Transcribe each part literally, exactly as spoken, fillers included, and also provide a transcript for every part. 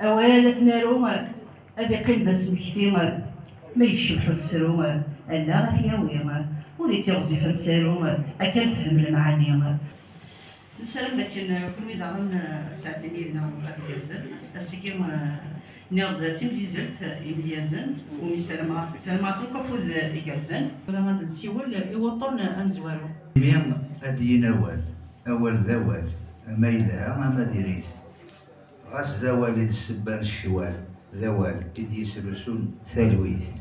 Awal ad t-naru, ad iqqim d asmekti, ma yecbeḥ usefru, allaɣ ad t-yawi, ur ittiɣzif amsaru, akka nefhem lemɛani. Nessaram dakken, uh, kunwi daɣen, uh, ad tesɛeddim yid-neɣ lewqat igerrzen. Ass-agi, uh, nniɣ-d d timzizzelt, uh, imedyazen, umi ssarameɣ-as, ssarameɣ-asen akk afud, uh, igerrzen. Tura ad nsiwel i wuṭṭun, uh, amezwaru. Imi ad d-yini awal, awal d awal, ama yelha ama diri-t. Ɣas d awal i d ssebba n ccwal, d awal i d-yesrusun talwit.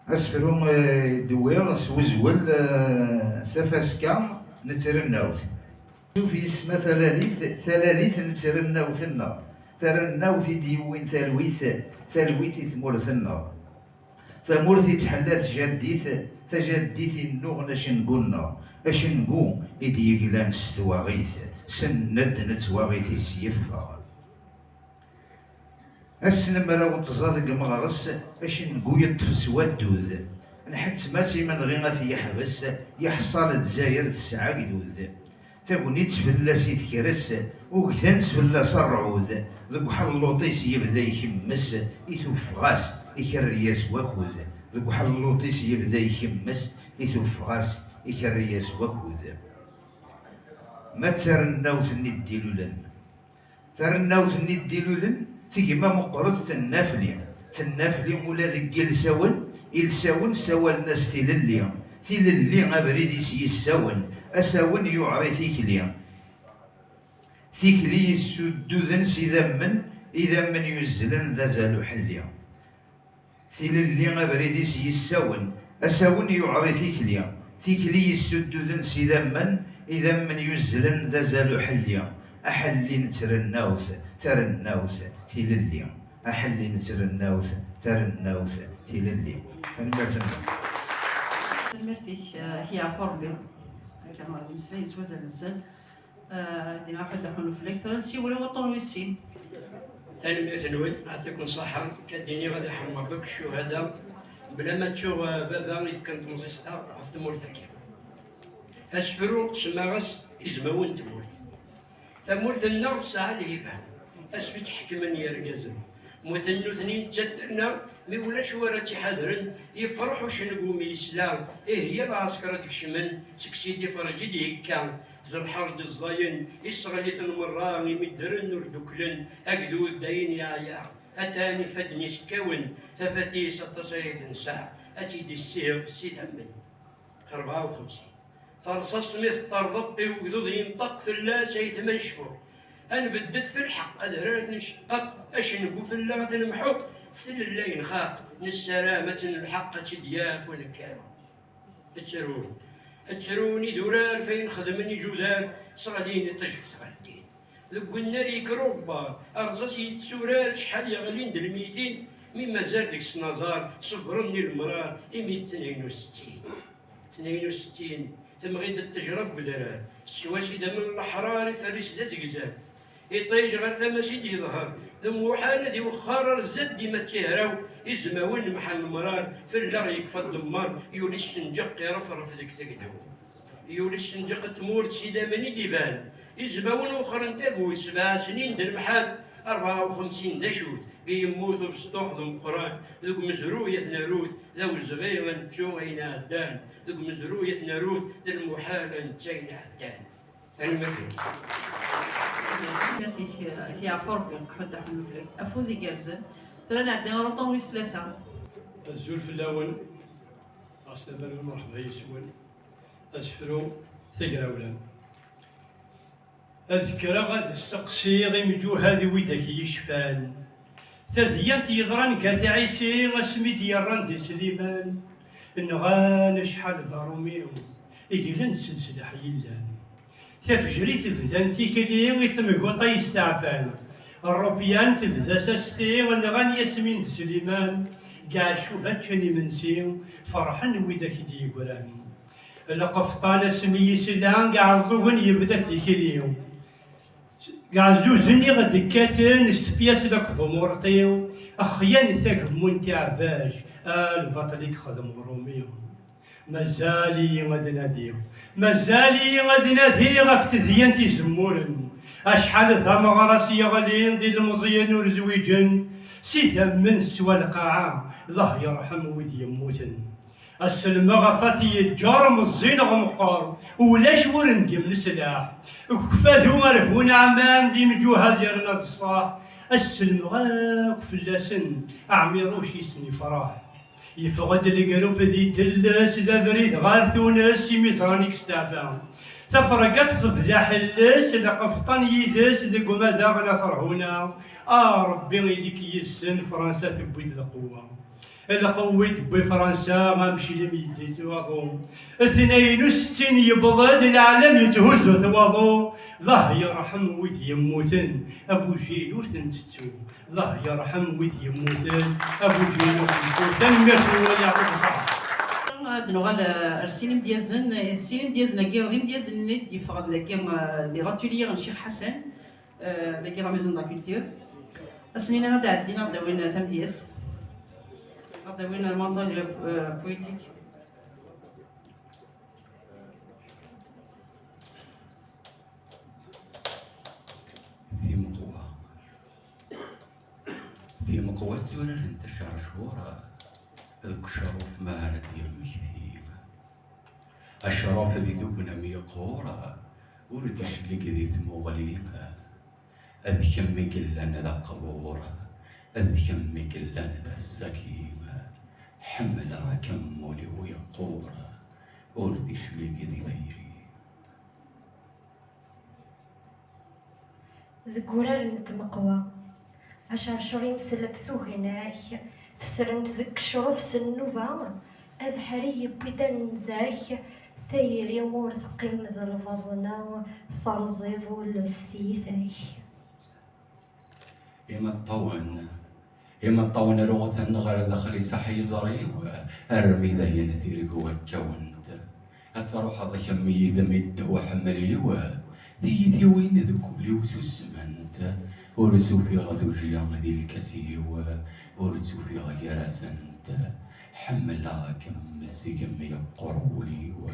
Asefru, eh, i d-wwiɣ s wezwel, eh, tafaska n trennawt. Suf yesma talalit, talalit n trennawt-nneɣ. Tarennawt i d-yewwin talwit, talwit i tmurt-nneɣ. Tamurt i tḥella tjaddit, tajaddit innuɣen acengu-nneɣ. Acengu i d-yeglan s twaɣit, s nnedn n twaɣit-is yeffeɣ. Ass n mraw d tẓa deg Meɣres, acengu yeṭṭef s waddud. Nḥettem-as imenɣi ad t-yeḥbes, yeḥṣa Lezzayer tesɛa agdud. Tagnit fell-as i tekres, ugtan-tt fell-as rrɛud. Deg uḥelluṭ-is yebda ikemmes, i tuffɣa-s ikerri-yas wakud. Deg uḥelluṭ-is yebda ikemmes, i tuffɣa-s ikerri-yas wakud. Ma d tarennawt-nni d-ilulen. Tarennawt-nni d-ilulen tegma meqqret tennafli. Tennafli ula deg ilsawen, ilsawen ssawalen-as tilelli. Tilelli abrid-is yessawen, asawen yuɛer i tikli. Tikli yessudduden s idammen, idammen yuzzlen d azal uḥelli. Tilelli abrid-is yessawen, asawen yuɛer i tikli. Tikli yessudduden s idammen, idammen yuzzlen d azal uḥelli. Aḥelli n trennawt, tarennawt, tilelli. Aḥelli n trennawt, tarennawt, tilelli. Tanemmirt-nwen. Tanemmirt-ik, eh, ak-yeɛfu Rebbi. Akka, d imeslayen s wazal nsen. Ah, dinna ḥedd aḥunnu fell-ak, tura nsiwel i wuṭṭun wis sin. Tanemmirt-nwen, ɛṭikum ṣaḥa, ad d-iniɣ ad iḥemmel akk ccuhada, bla ma ttuɣ, ah, baba i fkan temẓi-s ɣef tmurt-agi. Asefru semmaɣ-as Izmawen n tmurt. Tamurt-nneɣ tesɛa lhiba, asmi tt-ḥekmen yergazen. Mmuten nutni d taddart-nneɣ, mi ulac wara tt-iḥadren, yefreḥ ucengu mi yesla, ih, yal ɛesker ad d-kecmen, seg Sidi Ferǧ i d-yekka, d lḥerǧ ẓẓayen, isseɣli-ten merra, imi ddren ur dduklen, agdud d ayen yeɛya, atan ifadden-is kkawen, tafat-is aṭas ay tensa, ad tt-id-issiɣ s idammen. Rebɛa u xemsin. Tarṣaṣt mi teṭṭerḍeq i ugdud yenṭeq fell-as aytma n ccfuq. Ad nbeddet f lḥeqq, adrar ad t-nceqqeq, acengu fell-aɣ ad t-nemḥuq, f tlelli yenxaq, nessaram ad tt-nelḥeq, ad tt-id-yaf unekkaru. Ttrun, ttrun idurar f ayen xedmen ijudar, sseɣlin iṭij f tɣaltin. Deg unnar yekker uɣebbar, rrẓas yetturar, acḥal yeɣlin d lmeytin, mi mazal deg-sen aẓar, ṣebbren i lemrar, imi d tnayen u settin. Tnayen u settin, temɣi-d ttejra n wedrar, teswa s idammen n leḥrar, iferr-is d azegzam. Iṭij ɣer tama-s i d-yeḍher, d lmuḥal ad iwexxer ar zdat dima d tihraw, izmawen mḥa lemrar, fell-aɣ yekfa ddemmar, yuli ssenǧeq irefref deg tegnaw. Yuli ssenǧeq n tmurt s idammen i d-iban. Izmawen wexxren tagut, sebɛa snin d lemḥan, rebɛa u xemsin d acu-t, deg yemmut ubesṭuḥ d umeqqran, deg umezruy ad t-nerrut, d awezɣi ad nettu ayen iɛeddan, deg umezruy ad t-nerrut, d lmuḥal ad nettu ayen iɛeddan. Tanemmirt-ik. Tanemmirt-ik, eh, yeɛfu Rebbi, ḥudd aḥunnu fell-ak. Afud igerrzen. Tura nɛeddi ɣer uṭṭun wis tlata. Azul fell-awen. Ɣas tama-nwen, mṛeḥba yes-wen. Asefru, tagrawla. Ad kkreɣ ad steqsiɣ imjuhad i widak yecfan. Tadyant yeḍran deg At Ɛisi asmi d-yerran di Sliman. Nɣan acḥal d Aṛumi, glen s leslaḥ yellan. Tafejrit bdan tikli i temguṭ ay steɛfan. Ṛṛupyan tebda s asti, nɣan Yasmin d Sliman. Deg Ɛacub ččan imensi, ferḥen widak i d-yeggran. Lqefṭan asmi yesla deg Iɛeẓẓugen yebda tikli. Deg Iɛeẓẓugen i ɣ-d-kkaten s tefyas akked umurṭi, xyan tagemmunt iɛbac, a lbaṭel i yexdem Uṛumi. Mazal-iyi ad nadiɣ, mazal-iyi ad nadiɣ ɣef tedyant izemmuren. Acḥal d ameɣras yeɣlin d ilemẓiyen ur zwiǧen, si tamment s wa lqaɛa, d ah yerḥem wid yemmuten. Aselmeɣ ɣef at yeǧǧer meẓẓi neɣ meqqer, ulac wur ndim leslaḥ. Ukfadu ar bu neɛman d imǧuhad yerna d ṣṣaḥ. Aselmeɣ akk fell-asen, aɛmiṛuc yes-sen yefṛeḥ. Yeffeɣ-d legrup di Delles d abrid ɣer Tunes imi ẓran i yesteɛfa. Tafergaṭ tebda ḥelles, lqefṭan yid-s deg umadaɣ n At Rhuna. A Ṛebbi, ili-k yis-sen, Fransa tewwi-d lqewwa. Lqewwa i tewwi Fransa, ameclim yeddi-t waḍu. Tnayen u settin yewweḍ-d, leɛlam yetthuzzu-t waḍu. D ah yerḥem wid yemmuten, abujil ur t-ntettu. D ah yerḥem wid yemmuten, abujil ur t-ntettu. Tanemmirt-nwen, yeɛṭikum ṣṣeḥḥa. Ad nuɣal, eh, ar sin imedyazen, eh, sin imedyazen-agi, d imedyazen-nni d-yeffɣen dagi, eh, di l'atelier n Ccix Ḥasan, eh, dagi la maison de la culture. Ass-nni ad d-ɛeddin, ad d-awin tamedyazt, ad d-awin le montage, eh, poétique. Timeqwa. Timeqwa tturarent acercur deg ucruf mi ara d-yemmekti. Acruf di tugna mi yeqqur, ur d-iclig di tmuɣli. D kemm i yellan d aqbur, d kemm i yellan d assaki. Ḥemmleɣ-kem, ul-iw yeqqur, ur d-iclig di tayri. Deg urar n tmeqwa, acercur imsel-d tugna-k, fesren-t deg ccruf s nnuba, abeḥri yewwi-d anza-k, tayri ur teqqim d lbaḍna, terẓiḍ ul s tiyita-k. Imeṭṭawen, imeṭṭawen ruɣ-ten ɣer daxel iṣaḥ yiẓri-w, armi dayen tirgwa kkawent. Ad truḥeḍ kemm yid-m i ddew ḥemmel-iw, tiyitiwin deg wul-iw susment. Ur s-ufiɣ tujjya di lkas-iw, ur tt-ufiɣ gar-asent. Ḥemmleɣ-kem, seg-m yeqqur wul-iw,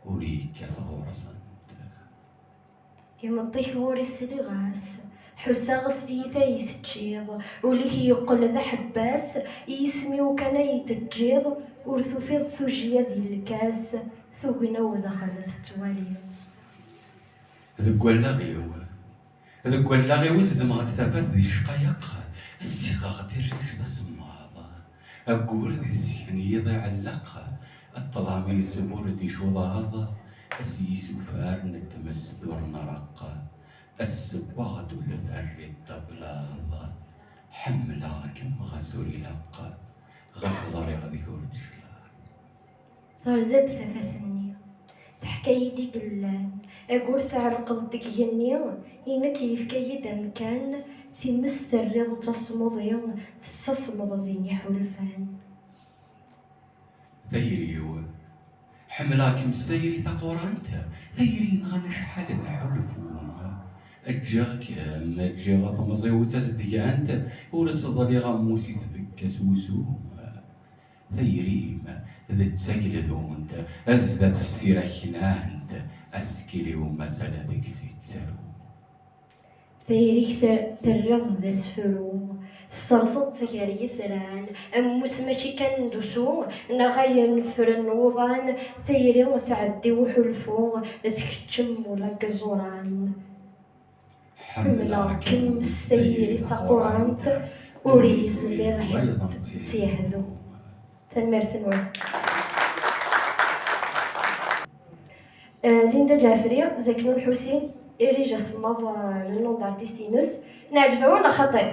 ur yekkat ɣur-sent. Imeṭṭi-k ɣur-i sliɣ-as, ḥussaɣ s tiyita i teǧǧiḍ, ul-ik yeqqel d aḥebbas, i yisem-iw kan ay teǧǧiḍ, ur tufiḍ tujjya di lkas, tugna-w daxel tettwaliḍ. Deg wallaɣ-iw, deg wallaɣ-iw zedmeɣ-d tafat di ccqayeq, ssiɣeɣ-d irric d asemmaḍ. Aggur di tesken yiḍ iɛelleq, ṭṭlam-is ur d-icuḍaḍ, a s-yisufar n tmes d ur nreqq, a s-ssewweɣ-d ul terriḍ d ablaḍ. Ḥemmleɣ-kem ɣas ur ilaq, ɣas ẓriɣ deg ur d-claḍ. Terza-d tafat-nni, teḥka-yi-d i yellan, agur tɛelqeḍ deg igenni, i nekk yefka-yi-d amkan, times terriḍ d tasmuḍi, tessasmeḍ din iḥulfan. Tayri-w, ḥemmleɣ-kem s tayri taqurant, tayri yenɣan acḥal d aḥulfu. Ǧǧiɣ-kem, ǧǧiɣ temẓi-w d tazedgant, ur s-ḍliɣ ammus i tfekka s wusu. Tayri-m d tageldunt, zdat-s tira knant, asekkil-iw mazal deg-s ittaru. Tayri-k ter-, terriḍ d asefru, tesserseḍ-tt gar yitran, ammus mačči kan d usu, neɣ ayen ffren wuḍan, tayri tɛeddi uḥulfu, tkeččem ula deg iẓuran. Ḥemmleɣ-kem s tayri taqurant, ur yezmir ḥedd ad tt-yehdu. Tanemmirt-nwen. Euh, Linda Ǧaɛfri, Zaknun Ḥusin, Irij asemmaḍ, euh, le nom d'artiste-ines. Neɛǧeb-awen neɣ xaṭi?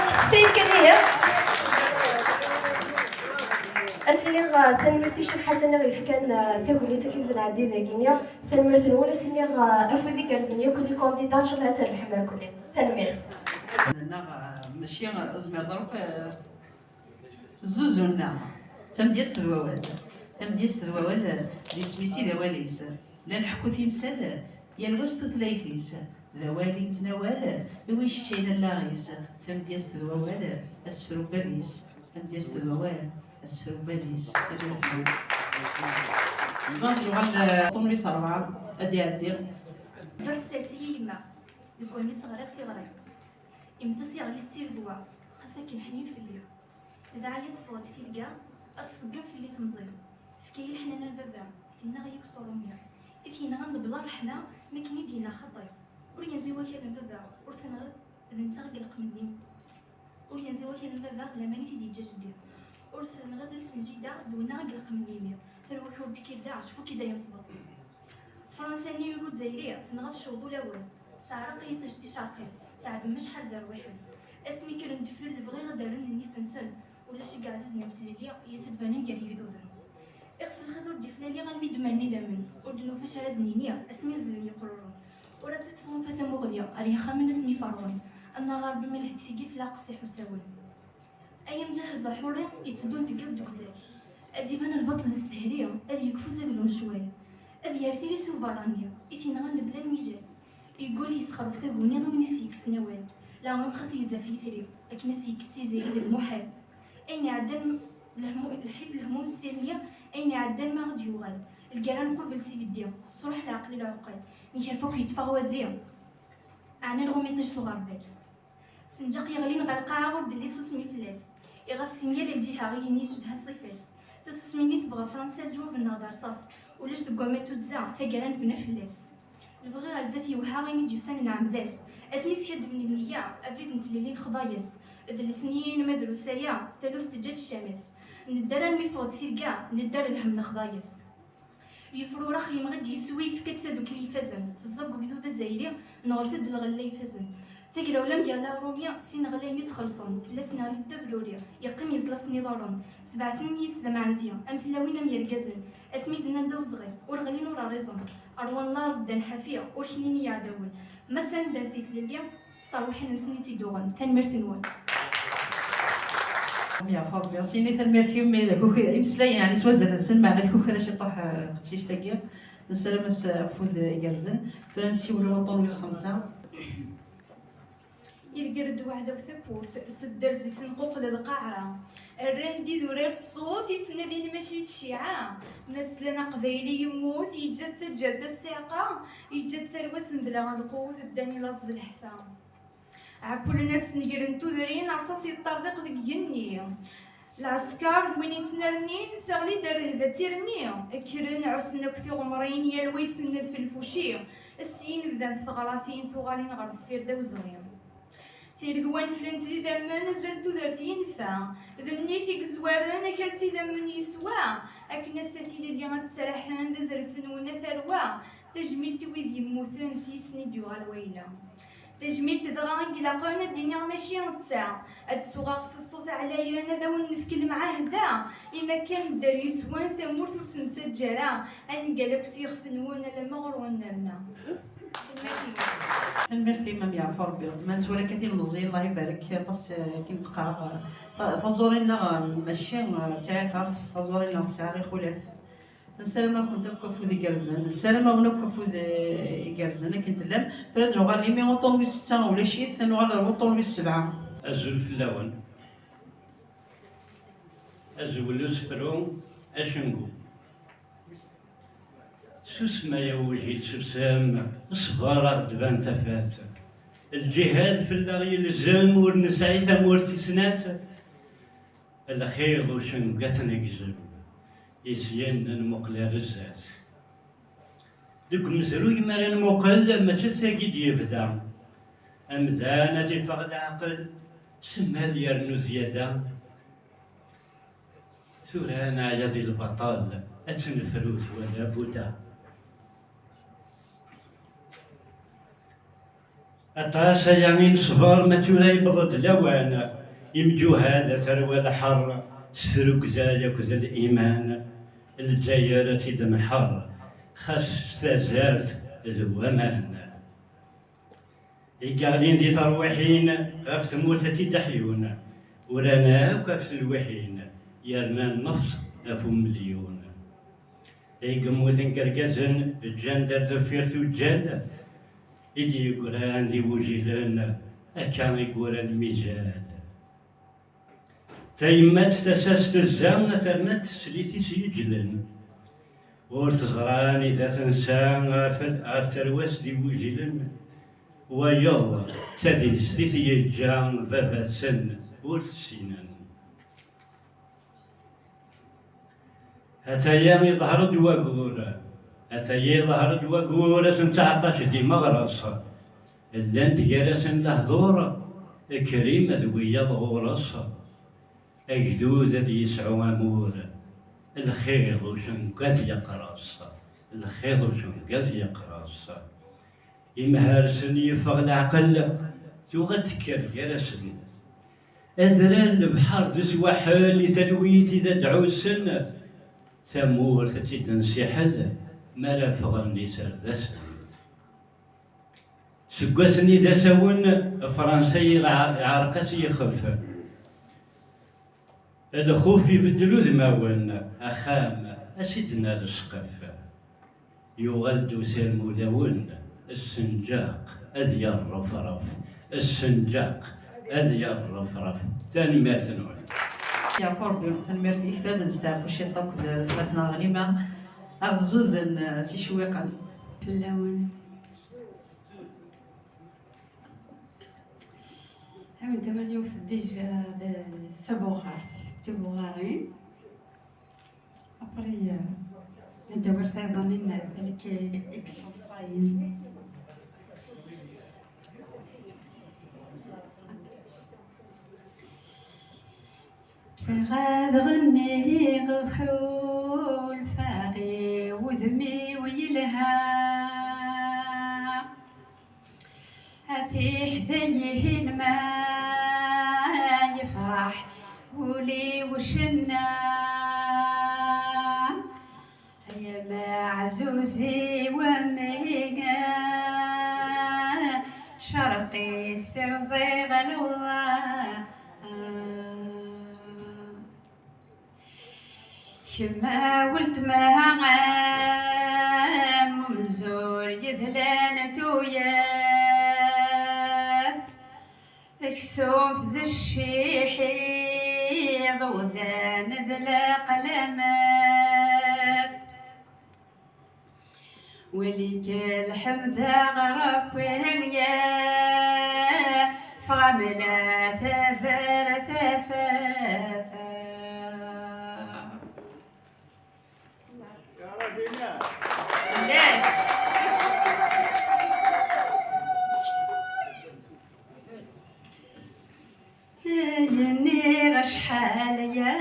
Sqeftit kan ihi. Ad s-iniɣ, uh, tanemmirt i Ccix Ḥasan i ɣ-yefkan, uh, tagnit akken ad nɛeddi dagi-nni. Tanemmirt-nwen, ad s-iniɣ, uh, afud igerrzen yakk i les candidats, ncallah ad trebḥem irkelli. Tanemmirt. Neɣ, uh, mačči, uh, ur zmireḍ ara akk, uh, zzuzzun-nneɣ. D tamedyazt d wawal. Tamedyazt d wawal, uh, d isem-is i d awal-is. Llan ḥekku timsal, yal wa s tutlayt-is, d awal i yettnawal, i wi yeččayen allaɣ-is, tamedyazt d wawal, asefru n bab-is, tamedyazt d wawal, asefru n bab-is, tanemmirt-nwen. Donc, nuɣal, euh, ṭunulis rebɛa, ad iɛeddi. Dduḥ tessers-iyi yemma, deg wayen i s-ɣriɣ tiɣri. Imeṭṭi-s yeɣli d tiregwa, xas akken ḥnin fell-i. Tedɛa-yi teffeɣ-d tirga, ad tṣeggem fell-i temẓi. Tefka-yi leḥnana n baba, tenna-ɣ yiwet uṛumi. I t-yenɣan d bla ṛṛeḥma, mi akken i d-yenna xaṭi. Ur yenzi wakal n baba, ur tenɣiḍ, d netta i yelqmen-nni. Ur yenzi wakal n baba, laman i t-id-yeǧǧa jeddi. Ur tenɣiḍ iles n jida, d winna i yelqmen imi. Tarwa-k ur d-tekkir da, cfu-k-id ay amesbaṭli. Fransa-nni ur d-zayri, tenɣa tecweḍ ulawen. Teɛreq yiṭij ticerqin, teɛdem acḥal d rrwiḥen. Asmi kkren deffir lebɣi ad d-rren nnif-nsen, ulac i yeɛzizen am tlelli, i as-d-banen gar yegduden. Ixef lxiḍ ur d-iflali almi d-mren idammen, ur d-nufi acu ara d-nini, asmi uzlen yeqrurun. Ur ad tt-id tɣunfa tamuɣli, ar yexxamen asmi ferrun. Annaɣ a Rebbi ma lhant tigi fell-aɣ qessiḥ usawen. Ay amǧahed d aḥuri, yetteddun deg yiḍ deg uzal. Ad d-iban lbaṭel d ssehri, ad yekfu uzaglu n ccwal. Ad yerr tiri s uberrani, i t-yenɣan lebla n wijal. Yeggul yesxerref taguni i win i s-yekksen awal. Leɛmer xas yegza f yitri, akken a s-yekkes tiziri d lmuḥal. Ayen iɛeddan lehmu-, lḥif lehmum s tirni, ayen iɛeddan ma ɣ-d-yuɣal. Lgara nqubel s ibeddi, tesruḥ leɛqel i lɛuqal. Nkerf akk yetteffeɣ wazi, ɛni lɣum iṭij s uɣerbal. Senǧaq yeɣlin ɣer lqaɛa ur d-telli tsusmi fell-as. Iɣef si myal lǧiha igenni yecbeḥ ṣṣifa-s. Tasusmi-nni tebɣa Fransa leǧwab-nneɣ d rṣaṣ. Ulac deg waman tuddsa, taggara nebna fell-as. Lebɣi ɣer zdat yewḥa ayen i d-yusan nɛemmed-as. Asmi skaddben nniya, abrid n tlelli nexḍa-yas. D lesniyin ma drus aya, taluft teǧǧa-d ccamas. Nedder armi ffeɣ-d tirga, nedder lhem nexḍa-yas. Yefrurax yemɣi-d yeswi yefka-d tadukli ifazen, teẓẓa deg ugdud azzayri, nɣelt-d lɣella ifazen. Tagrawla mgal aṛumi, s tin ɣlayen i ttxelṣen, fell-as neɣli-d d abruri, yeqqim yeẓla-sen iḍarren. Sebɛ snin yid-s d amɛandi, am tlawin am yergazen, asmi d-nnan d awezɣi, ur ɣlin ur rriẓen. Ṛwan laẓ ddan ḥafi, ur knin i yiɛdawen. Ma s anda n titlelli, s terwiḥin-nsen i tt-id-uɣen. Tanemmirt-nwen. Am yeɛfu Rebbi, as-yini tanemmirt-im, i d akuk-, imeslayen, yeɛni s wazal-nsen, meɛna tkukra ciṭuḥ, eh, teqcict-agi. Nessaram-as afud igerrzen. Tura nessiwel i uṭṭun wis xemsa. Irger-d weɛdaw tawwurt, s dderz isenquqel lqaɛa. Rran-d idurar ṣṣut, i ttnadin mačči d cciɛa. Ma slan aqbayli yemmut, yeǧǧa-d taǧǧalt assiɛqa, yeǧǧa-d tarwa-s mebla lqut, ddan i laẓ d leḥfa. Ɛewwlen ad snegren tudrin, rṣaṣ yeṭṭerḍiq deg igenni. Lɛesker d win yettnernin, teɣli-d rrehba d tirni. Kkren, ɛussen akk tiɣemrin, yal wa yesenned f lfuci. Syin bdant teɣratin, tuɣalin ɣer deffir d awezɣi. Tiregwa neflent d idammen, azal n tudert yenfa. D nnif i yezwaren, akal s idammen yeswa. Akken ass-a tilelli ad ttraḥen, d azref-nwen a tarwa. Tajmilt i wid yemmuten, s yis-sen i d-yuɣal wayla. Tajmilt dɣa i ilaqen ad d-iniɣ mačči d ta, ad d-suɣeɣ s ṣṣut ɛlayen, ad awen-nefk lemɛahda, imi akka nedder yes-wen, tamurt ur tt-nettaǧǧa ara, ad neggal akk s yixef-nwen alamma ɣur-wen nerna. Tanemmirt-nwen. Tanemmirt-im, am yeɛfu Rebbi. Ma netwala kan tilmeẓyin, Allah ibarek, aṭas, eh, akken d-qqareɣ, eh, ta-, taẓuri-nneɣ, eh, mačči, eh, d tiɛiqert, taẓuri-nneɣ tesɛa ixulaf. Nessaram-akent akk afud igerrzen. Nessaram-awen akk afud, eh, igerrzen akken tellam. Tura ad nuɣal imi uṭṭun wis setta ulac-it, ad nuɣal ɣer uṭṭun wis sebɛa. Azul fell-awen. Azwel usefru acengu. Susem ay awjil, susem, ṣber ad d-tban tafat. Lǧihad fell-aɣ yelzem, ur nesɛi tamurt i snat. Lxiḍ ucengu ad t-negzem, i syin ad nmuqel ar zdat. Deg umezruy mi ara nmuqel, mačči d tagi i d-yebda. Amdan ad t-iffeɣ leɛqel, simmal yernu zyada. Tura neɛya di lbaṭel, ad tt-nefru twala budda. Aṭas aya i neṣber, ma tura yewweḍ-d lawan, imǧuhad a tarwa lḥer, s trugza akked liman, Lezzayer ad tt-id-nḥer, xas s tazart d waman. I yeɣlin di terwiḥin, ɣef tmurt ad tt-id-aḥyun, uran akk ɣef telwiḥin, yerna nnefṣ ɣef umelyun. I yemmuten deg yergazen, ǧǧan-d ar deffir tuǧǧal, i d-yeggran d igujilen, akka i yura lmizan. Tayemmat tasa-s tezza, terna teslit-is yeǧlen. Ur t-ẓran i dat-nsen ɣef, ɣef tarwa-s d igujilen, wayeḍ d tadist i t-yeǧǧa baba-tsen ur t-ssinen. Ataya iḍher-d wagur, ataya iḍher-d wagur, ad ten-teɛṭac di meɣres. Llan-d gar-asen lehdur, Krim d wiyaḍ ɣur-s. Agdud ad yesɛu amur, lxiḍ ucengu ad yeqres, lxiḍ ucengu ad yeqres. Imhersen yeffeɣ leɛqel, tuɣ ad tekker gar-asen. Adrar lebḥer d uswaḥel i talwit i d ad ɛussen, tamurt ad tt-id-nsiḥel mi ara ffɣen iserdasen. Seg wass-nni d asawen, Fransa iɣ-, iɛreq-as yixef. Lxuf ibeddel udmawen, axxam a s-id-nna lesqef. Yuɣal-d usirem ulawen, ssenǧaq ad yerrefref, ssenǧaq ad yerrefref. Tanemmirt-nwen. Yeɛfu Rebbi, tanemmirt-ik, ad nesteɛfu ciṭ akked gma-tneɣ Ɣnima, ad ɣ-d-zuzen, eh, s icewwiqen. Fell-awen. Awi-d awal yiwet déjà d tabuɣart, d tibuɣarin. Après, euh, ad d-awiɣ tayeḍnin s lkil i yeṣṣayen. Bɣiɣ ad ɣenniɣ ḥulfaɣ i wudem-iw yelha. A tiḥdayin ma yefreḥ wul-iw cenna. Ay ameɛzuz-iw amig, cerq-is rẓiɣ lewḍa. Kemm a weltma am umzur yedlen tuyat, aksum d cciḥ, iḍudan d laqlamat. Wali-k lḥemd a Ṛebbi, ya fɣamla tabar tafat. Ulac. Yenniɣ acḥal aya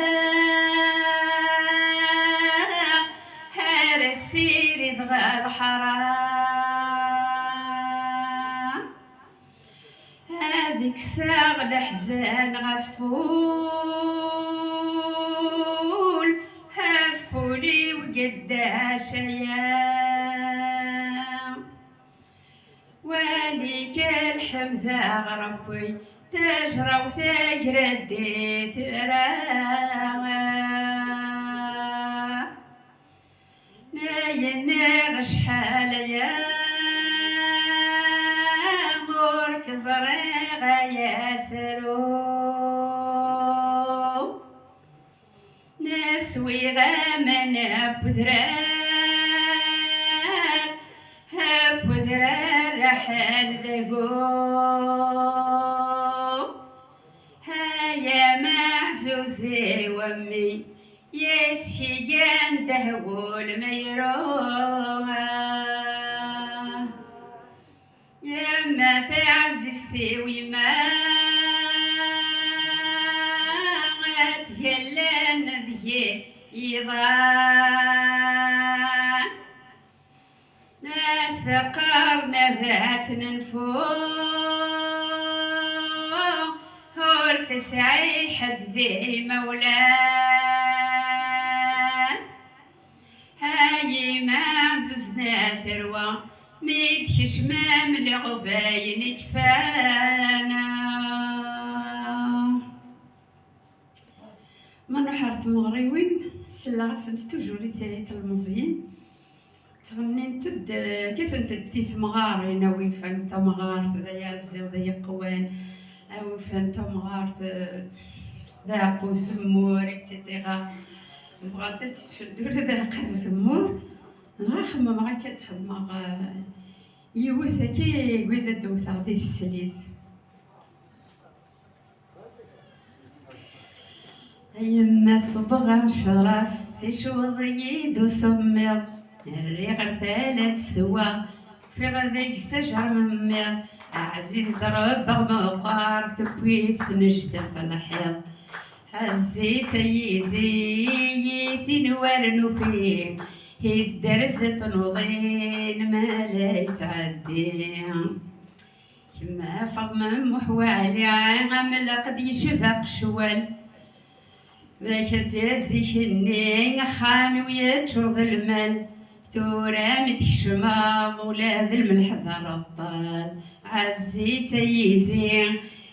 ara ssirideɣ leḥram, ad kkseɣ leḥzen ɣef wul, ɣef wul-iw geddac aya. Wali-k lḥemd a Ṛebbi, tajrawt agraddit tura. Yenniɣ acḥal aya ur k-ẓriɣ ay asaru. Neswiɣ aman n wedrar, n wedrar raḥen deg-u. Ay ameɛzuz-iw a mmi, yes-k igan dehwul ma iruɣ. Yemma taɛzizt-iw, yemma ad tgallen deg-i yiḍan. As qqaren ad tt-nenfu, ur tesɛi ḥedd d imawlan. Ay imeɛzuzen a tarwa, mi d-tkecmem leɣbayen ikfan. Ma nruḥ ɣer tmeɣriwin, selleɣ-asent toujours i t-, i telmeẓyin. Ttɣennint-d, kkatent-d di temɣarin, a wi ifan tamɣart d ay aɛezziḍ d ay iqwan, a wi ifan tamɣart, eh, d aɛeqqa uzemmur, et cetera. Bɣant ad tt-ceddu ula d aɛeqqa uzemmur. Dɣa xemmemeɣ akka ad d-xedmeɣ, eh, yiwet akka i wid ad d-wteɣ di teslit. A yemma ṣebbeɣ amecras, iceweḍ-iyi-d usemmiḍ. Rriɣ ar tala ad sweɣ, ufiɣ deg-s ajermemmiḍ. Ɛziz d rebbeɣ meqqar, tewwi-t tnejda f lḥiḍ. Ɛziz ay izi, i tin war nufi, idderz tnuḍin ma la yettɛeddi. Kemm a Faḍma Muḥ Waɛli, am lqed yecba aqecwal. Ma kati zik-nni axxam-iw yeččur d lmal, tura mi tkecmeḍ ula d lmelḥ d areṭṭal. Ɛezzi-tt ay izi,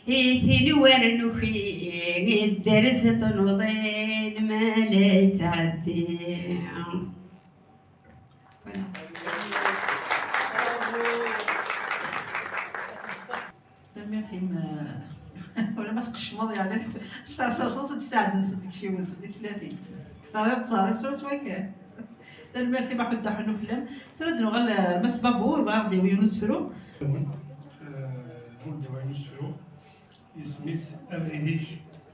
i tin war nuki, idderz tnuḍin ma la yettɛeddi. Voilà. Tanemmirt-im, eh, wala ma tqeccmeḍ, yeɛni, tes-, tesɛa sers-as ad tesɛedden s deg ciwez, di tlatin. Terriḍ-tt ɣer-i swaswa kan. Tanemmirt-im a Ḥudda Ḥunnu fell-am. Tura ad nuɣal, eh, Mass Babou, yebɣa ad ɣ-d-yawi yiwen usefru. Eh, ad ɣ-d-yawi yiwen usefru. Isem-is Abrid-ik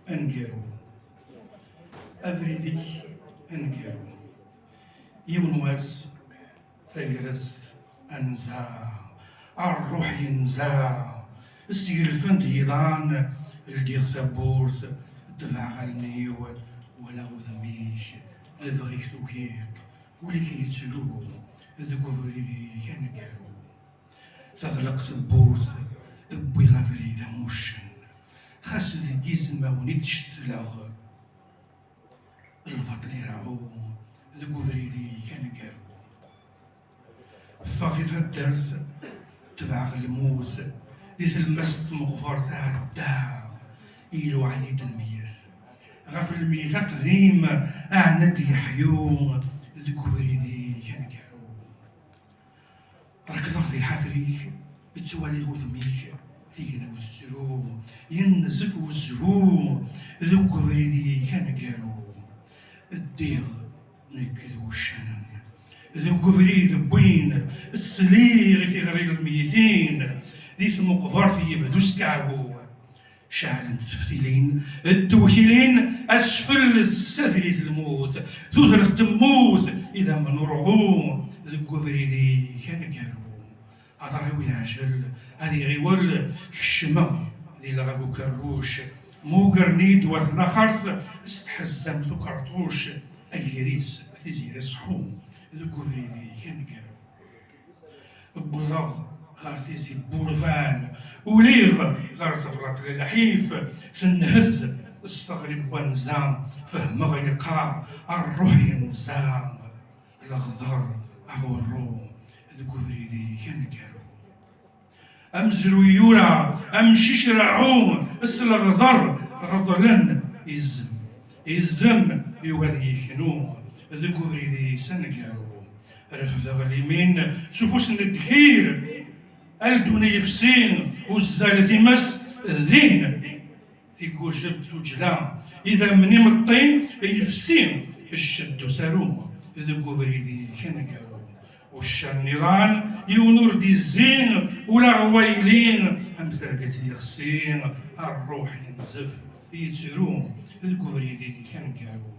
aneggaru. Abrid-ik aneggaru. Yiwen wass, tagrest anza, ṛṛuḥ yenza, sgelfen-d yiḍan, ldiɣ tawwurt, tebɛeɣ allen-iw, walaɣ udem-ik, lebɣi-k tugiḍ, ul-ik yettru deg ubrid-ik aneggaru. Teɣleq tewwurt, wwiɣ abrid am uccen, xas deg izmawen i d-cettleɣ. Lbaṭel ireɛɛu deg ubrid-ik aneggaru. Ffeɣ i taddart, tebɛeɣ lmut, di tlemmast tmeqbert ɛeddaɣ, iluɛa-yi-d lmeyyet. Ɣef lmeyyet aqdim, ɛna d-yeḥyu deg ubrid-ik aneggaru. Rekḍeɣ di lḥater-ik, ttwaliɣ udem-ik, tignaw tettru, yenzef wezhu deg ubrid-ik aneggaru. Ddiɣ nekk d wuccanen deg ubrid wwin, sliɣ i tiɣri n lmeyyitin, di tmeqbert yebdu skeɛbu. Ceɛlent teftilin d tewkilin, asfel tessa-d-it lmut, tudert temmut, idammen urɣu deg ubrid-ik aneggaru. Aḍar-iw yeɛjel ad iɣiwel, kecmeɣ di lɣab ukerruc, mmugren-iyi-d wat laxert s tḥezzamt ukerṭuc, agris tiziri ṣḥu deg ubrid-ik aneggaru. Wwḍeɣ ɣer tizi n wurban, uliɣ ɣer teblaṭ n lḥif, tenhez s teɣri n wanza, fehmeɣ yeqqar ṛṛuḥ yenza, leɣder aɣurru deg ubrid-ik aneggaru. Amezruy yura, amcic reɛɛu, s leɣder ɣeḍlen izem. Izem yugi ad yeknu deg ubrid-is aneggaru. Refdeɣ limin s ufus n ddkir, aldun yefsi, uzzal times din. Tigujelt tuǧla, idammen imeṭṭi, yefsi ccedd usaru deg ubrid-ik aneggaru. Uccen iḍan, yiwen ur d-izzi, ula ɣwayli, am terget yexsi, ṛṛuḥ yenzef, yettru deg ubrid-ik aneggaru.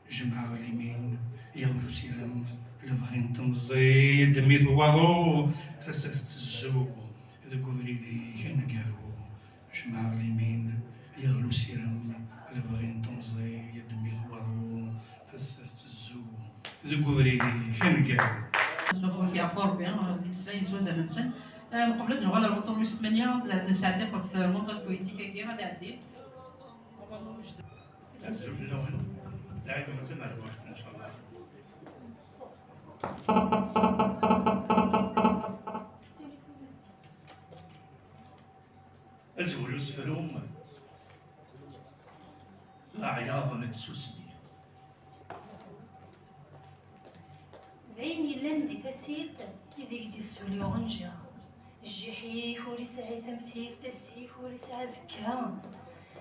Jemɛeɣ limin, yeɣli usirem, lebɣi n temẓi, yeddem-it waḍu, tasa tettezzu deg ubrid-ik aneggaru. Jemɛeɣ limin, yeɣli usirem, lebɣi n temẓi, yeddem-it waḍu, tasa tettezzu deg ubrid-ik aneggaru. Sbabuk yeɛfu Rebbi, lmeslay s wazal-nsen. Eh, mqebl ad nuɣal ar wuṭṭun wis tmanya, ad nesɛeddi ɣef lmunṭag politik-agi, ad iɛeddi. Azul fell-awen. Lɛid-nwen d tamerbuḥt, ncallah. Azwel usefru, leɛyaḍ n tsusmi. D ayen yellan di tasilt ideg d-yessuli uɣenja. Jjiḥ-ik ur isɛi tamtilt, ass-ik ur isɛi azekka.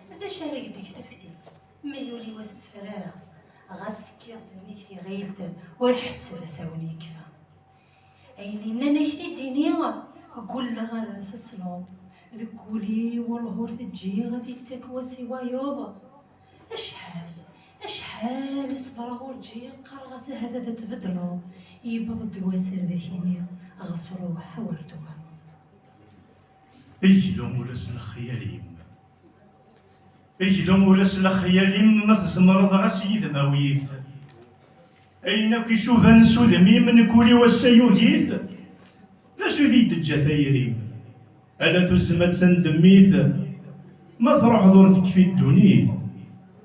D acu ara yeg deg teftilt? Ma yuli wass n tefrara, ɣas tekkiḍ nnig tiɣilt, ur ḥetteb asawen yekfa. Ayen yennan ak-t-id-iniɣ, ggulleɣ ar d as-tesleḍ. Deg wul-iw ur teǧǧiɣ ad t-ittak wass i wayeḍ. Acḥal, acḥal i ṣebreɣ ur ǧǧiɣ, qqareɣ-as ahat ad tbeddleḍ. Yewweḍ-d wass ar d ak-iniɣ, ɣas ruḥ, awer d-tuɣaleḍ. Eg lumuṛ-as lexyal-im. Eg lumuṛ-as lexyal-im, ma tzemreḍ ɣas yid-m awi-t. Ayen akk icuban s udem-im, nekk ul-iw ass-a yugi-t. D acu i d-teǧǧa tayri-m? Ala tuzzma d tandemmit. Ma truḥeḍ ur tekfi ddunit,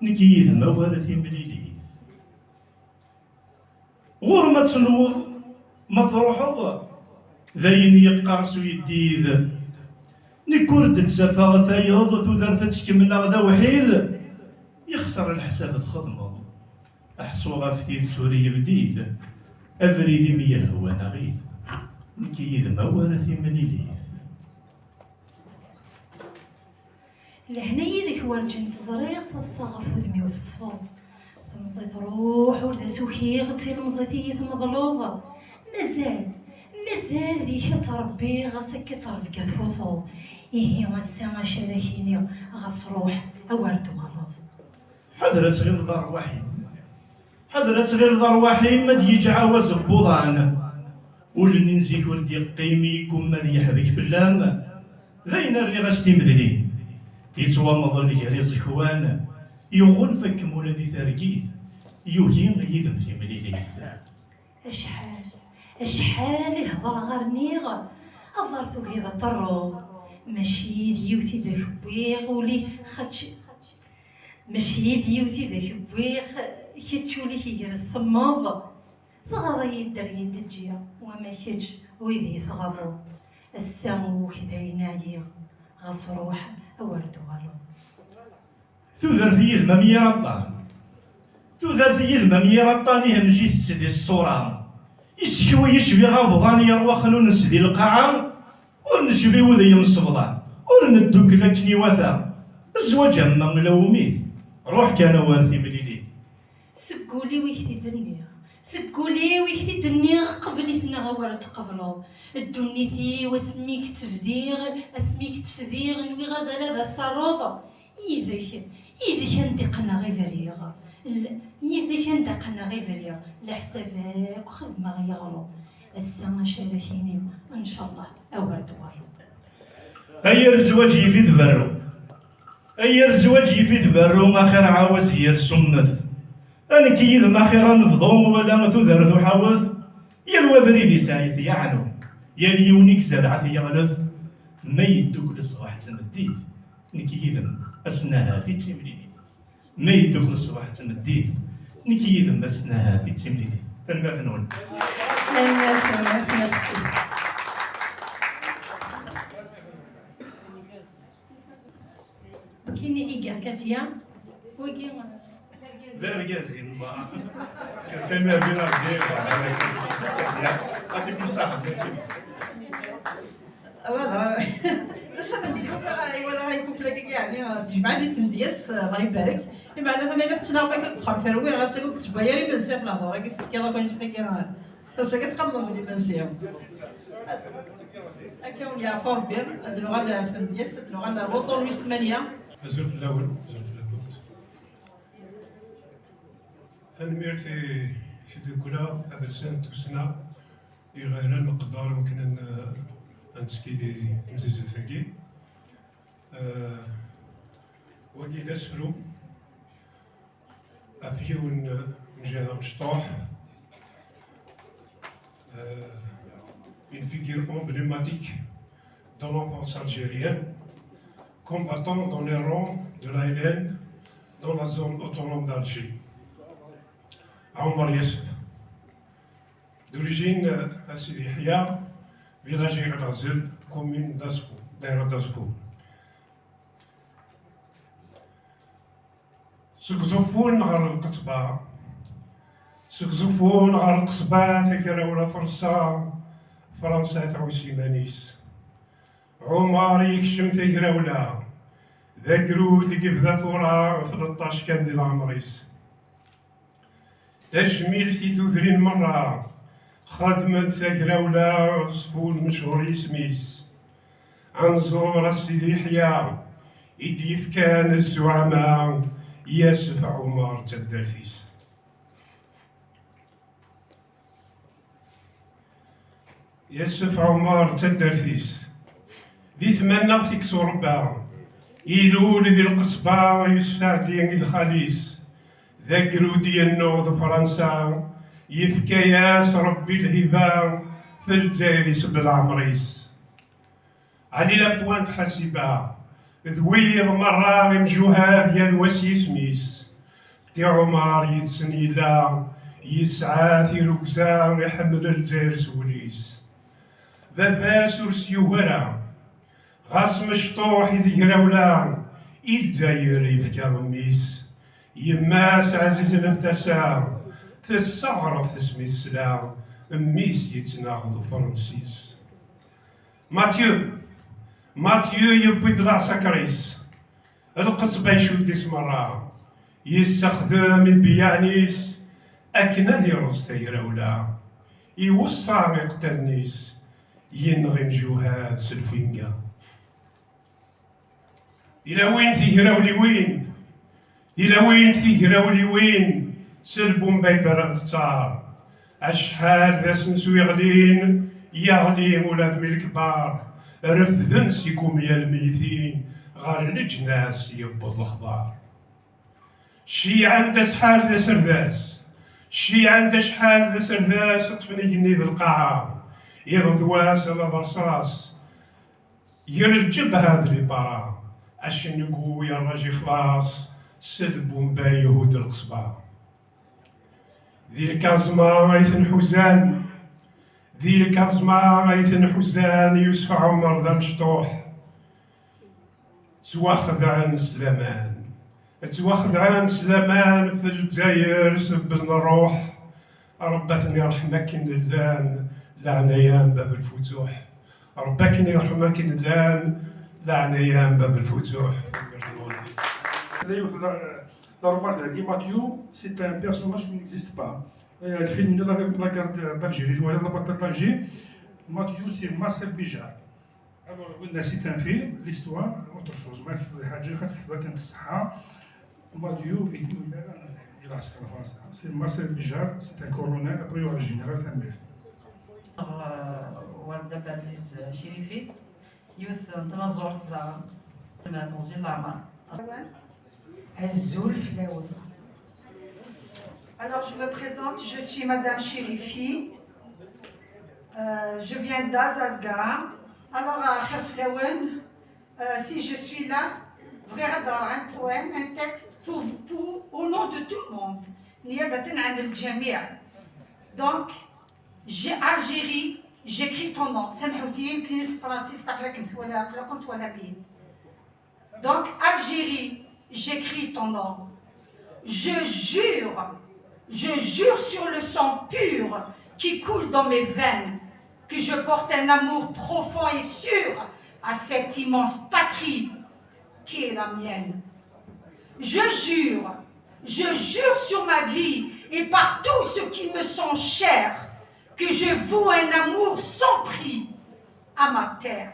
nekk yid-m awer timlilit. Ɣur-m ad tenwuḍ, ma truḥeḍ, d ayen yeqqar s uyeddid. Nekk ur d-ttafeɣ tayeḍ, tudert ad tt-kemmleɣ d awḥid. Yexṣer leḥsab txedmeḍ, ḥṣu ɣef tidet ur yebdid. Abrid-im yehwa neɣ-it, nekk yid-m awer timlilit. Lehna yid-k werǧin tt-ẓriɣ, taḍsa ɣef wudem-iw teṣfeḍ. Temẓi truḥ, ur d as-ukiɣ, d tilemẓit i yi-tmeḍleḍ. Mazal, mazal deg-k ad ttṛebbiɣ, ɣas akka ttṛebga tfuteḍ. Ihi ass-a acu ara k-iniɣ, ɣas ruḥ, awer d-tuɣaleḍ. Ḥader ad tɣileḍ arwaḥ-im. Ḥader ad tɣileḍ arwaḥ-im ad d-yeǧǧ ɛawaz n wuḍan. Ul-nni n zik ur d-yeqqim, yeggumma ad yeḥbek fell-am. D ayen rriɣ-as timedlin. Yettwamḍel gar iẓekwan, yeɣɣunfa-kem ula di targit, yugi yid-m timlilit. Acḥal, acḥal i hedreɣ, rniɣ, aḍar tugiḍ ad terreḍ. Mačči d yiwet i d ak-wwiɣ, uli xač-, mačči d yiwet i d ak-wwiɣ, kečč ul-ik gar semmeḍ. Teɣra-yi-d ar yi-d-ǧǧiɣ, wama kečč wid i tɣaḍeḍ. Ass-a ur k-d ayen ɛyiɣ, ɣas ruḥ, awer d-tuɣaleḍ. Tudert yid-m am yir aṭṭan. Tudert yid-m am yir aṭṭan, ihmej-itt di ṣṣura. Isekwi yecbiɣ abḍan yerwa xnunnes di lqaɛa. Ur necbi wid yemsebḍan, ur neddukel akken iwata. Zzwaǧ am ma lawmit, ruḥ kan awer timlilit. Seg wul-iw i k-t-id-nniɣ, seg wul-iw i k-t-id-nniɣ, qbel-it neɣ awer tqebleḍ. Ddunit-iw asmi i k-tt-bdiɣ, asmi i k-tt-fdiɣ, nwiɣ azal ad as-terreḍ. Yid-k, yid-k anda iqqneɣ i briɣ. L-, yid-k anda qqneɣ i briɣ. Leḥsab akk xedmeɣ yeɣleḍ. Ass-a acu ara k-iniɣ, ncallah awer d-tuɣaleḍ. Ay ar zzwaǧ yif-it berru. Ay ar zzwaǧ yif-it berru, axir ɛawaz yir summet. A nekk yid-m axir ad nebḍu, wala tudert uḥawet. Yal wa abrid yesɛa-t yeɛnu, yal yiwen i izerreɛ-t yeɣlef. Ma yeddukel ṣṣbeḥ d tmeddit, nekk yid-m ass-n ahat i d timlilit. Ma yeddukel ṣṣbeḥ d tmeddit, nekk yid-m ass-n ahat i d timlilit. Tanemmirt-nwen. Tanemmirt-nwen, merci. Kini iga Katia, wagi, d argaz-im, Katia. Sami Abin Abdi, Katia. Ati kusa, merci. Voilà. Ass-a, nzikuk, iwala, ikukla-agi, yeɛni, tejmaɛ di tmedyazt, Allah ibarek. Imeɛna, tama yella tettnaɣ, fakk, texxer terwi, ass-a, ur d-tessewway ara imensi ɣef lehdur-agi, s-tefkiḍ akk annect-agi, ass-agi, ad tqableḍ imensi. Akka ur yeɛfu Rebbi, ad nuɣal ar tmedyazt, ad nuɣal ar wuṭṭun wis tmanya. Azul fell-awen, azul fell-awent. Tanemmirt i tdukla tadelsant n tussna, iɣallen n qeddar wakken ad n-, ad nettekki di temzizzelt-agi. Eh, wagi d asefru ɣef yiwen n jihad amecṭuḥ, euh, une figure emblématique de l'enfance algérienne, combattant dans les rangs de l'A L N, dans la zone autonome d'Alger. Omar Yassef. D'origine, euh, à Sidi Yahya, village Azul, commune d'Asfou, Daïra d'Asfou. Seg Uẓeffun ɣer Lqesba, seg Uẓeffun ɣer Lqesba, tagrawla terṣa, Fransa tɛuss iman-is. Ɛumar yekcem tagrawla, d agrud i yebda tura, tleṭṭac kan di leɛmer-is. Tajmilt i tudrin merra, Xedmen-d tagrawla, ṣfun mechuṛ yisem-is. Anẓur a Sidi Yeḥya i d-yefkan zzuɛama i Yasef Ɛumer d taddart-is. Yasef Ɛumer d taddart-is, di tmannaɣt ikkes urebba, ilul di lqesba Yusef Saɛdi i lxali-s, d agrud yennuɣ d Fransa, yefka-yas Rebbi lhiba f Lezzayer isebb leɛmer-is. Ɛli Lapuwant Ḥasiba d wiyiḍ merra imjuhad yal wa s yisem-is. Ti Ɛumer yid-sen yella, yesɛa tirugza, iḥemmel Lezzayer s wul-is. Baba-s ur s-yugi ara, ɣas mecṭuḥ i tegrawla, i Lezzayer yefka mmi-s. Yemma-s ɛzizen n tasa, tesseɣref tesmi tesla, mmi-s yettnaɣ d ufransis. Mathieu, Mathieu yewwi-d leɛṣakar-is, lqesba icudd-is merra, yessexdem ibeyyaɛen-is akken ad ireẓ tagrawla, iweṣṣa iqettalen-is, yenɣ imjuhad s lfinga. Tilawin tigrawliwin, tilawin tigrawliwin, s lbumbay d ara ntettar. Acḥal d asensu iɣlin, yeɣli ula d mi lekbar refden seg umyal meytin, ɣer leǧnas yewweḍ lexbar. Ceyɛen-d acḥal d aserdas, ceyɛen-d acḥal d aserdas, ṭṭfen igenni d lqaɛa, iḍ d wass ala d rṣaṣ. Ger lǧebha d lipara, acengu yerra jixlaṣ, s lbumba ihudd lqesba. Di lkaẓma ay ten-ḥuzan, di lkaẓma ay ten-ḥuzan, Yusef Ɛumer d amecṭuḥ. Ttwaxedɛen s laman. Ttwaxedɛen s laman f Lezzayer, sebben ṛṛuḥ. Ṛebbi ad ten-iṛḥem akken llan, leɛnaya n bab lfutuḥ. Ṛebbi akken iṛḥem akken llan, leɛnaya n bab lfutuḥ. D'ailleurs, la, la remarque de Mathieu, c'est un personnage qui n'existe pas. Euh, le film de la, la guerre de, d'Algérie, la bataille d'Alger, Mathieu, c'est Marcel Bijard. Alors, قلنا c'est un film, l'histoire, autre chose. ما في حاجة، خاطر كتبها كانت الصحة. Mathieu, il a la France. C'est Marcel Bijard, c'est un colonel, après il y aura le général Famir. Ɣer Ward Abdelaziz Chérifi, yiwet n tnaẓurt da, ma teɣzi n leɛmer. Azul fell-awen. Alors, je me présente, je suis Madame Chérifi. Euh, je viens d'Azazga. Alors, à Kharflaouen, euh, si je suis là, vrai, un poème, un texte pour, pour, au nom de tout le monde. نيابة عن الجميع. Donc, j'ai Algérie, j'écris ton nom. سامحوني، يمكن فرنسيس تقلق انت ولا قلق انت ولا مين. Donc, Algérie, j'écris ton nom. Je jure, je jure sur le sang pur qui coule dans mes veines que je porte un amour profond et sûr à cette immense patrie qui est la mienne. Je jure, je jure sur ma vie et par tout ce qui me sont chers que je voue un amour sans prix à ma terre.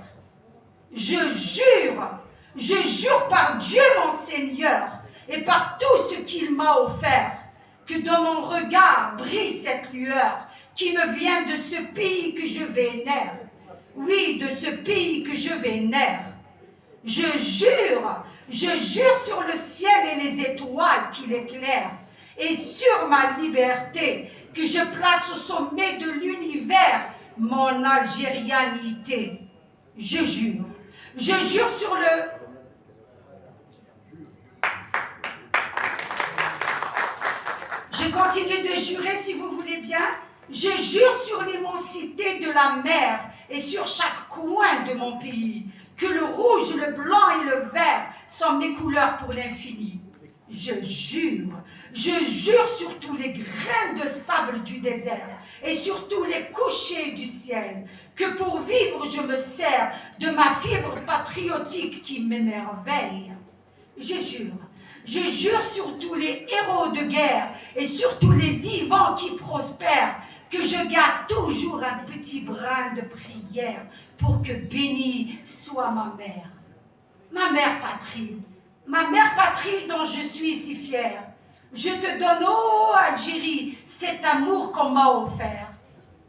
Je jure, je jure par Dieu mon Seigneur et par tout ce qu'il m'a offert, que dans mon regard brille cette lueur qui me vient de ce pays que je vénère. Oui, de ce pays que je vénère. Je jure, je jure sur le ciel et les étoiles qu'il éclaire, et sur ma liberté que je place au sommet de l'univers, mon algérianité. Je jure, je jure sur le... Je continue de jurer, si vous voulez bien. Je jure sur l'immensité de la mer et sur chaque coin de mon pays que le rouge, le blanc et le vert sont mes couleurs pour l'infini. Je jure, je jure sur tous les grains de sable du désert et sur tous les couchers du ciel que pour vivre je me sers de ma fibre patriotique qui m'émerveille. Je jure, je jure sur tous les héros de guerre et sur tous les vivants qui prospèrent Que je garde toujours un petit brin de prière pour que bénie soit ma mère. Ma mère patrie, ma mère patrie dont je suis si fière. Je te donne, ô Algérie, cet amour qu'on m'a offert.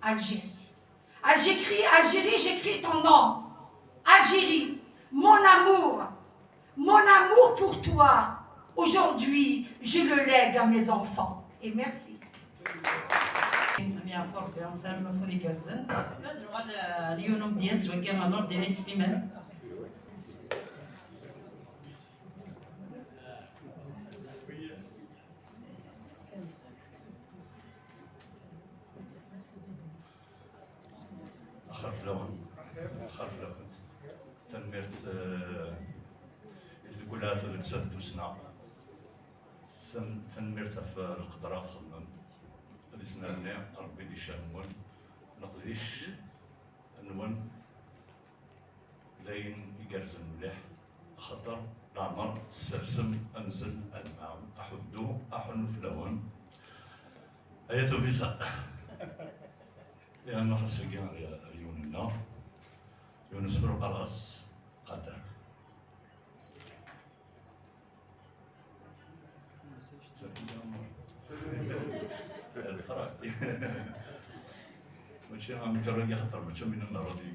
Algérie. Algérie, Algérie, j'écris ton nom. Algérie, mon amour, mon amour pour toi, aujourd'hui, je le lègue à mes enfants. Et merci. Am yeɛfu Rebbi, nessaram afud igerrzen. Ad nuɣal, eh, Liyun Umdyaz, wagi n Nurdin Ayt Sliman. Axir fell-awen. Axir fell-awent. Tanemmirt, eh, i tdukul Ɛetbet Sat Tussna. Tan-, tanemmirt ɣef lqedra txedmem. Ad isnerni Rebbi di ccan-nwen. Leqdic-nwen d ayen igerrzen mliḥ, axaṭer leɛmer tessersem anzel, alma, aḥuddu, aḥunnu fell-awen. Ay at Ubiza. Ihi nruḥ ass-agi ar, ar yiwen-nneɣ. Yiwen usefru qqareɣ-as Qader. Mačči am Karagi, xaṭer mačči am winna n ṛṛadyu.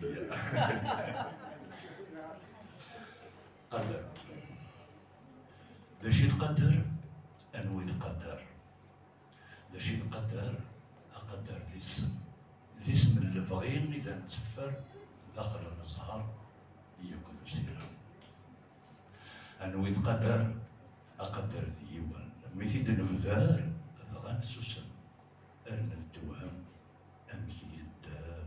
Qader. D acu i d Qader? Anwa i d Qader? D acu i d Qader? Aqader d isem. D isem n lebɣi i d netteffer daxel n zzher yakk d usirem. Anwa i d Qader? Aqader d yiwen. Mi t-id-nebder, dɣa nessusem. Ar nettewhem amek yedder.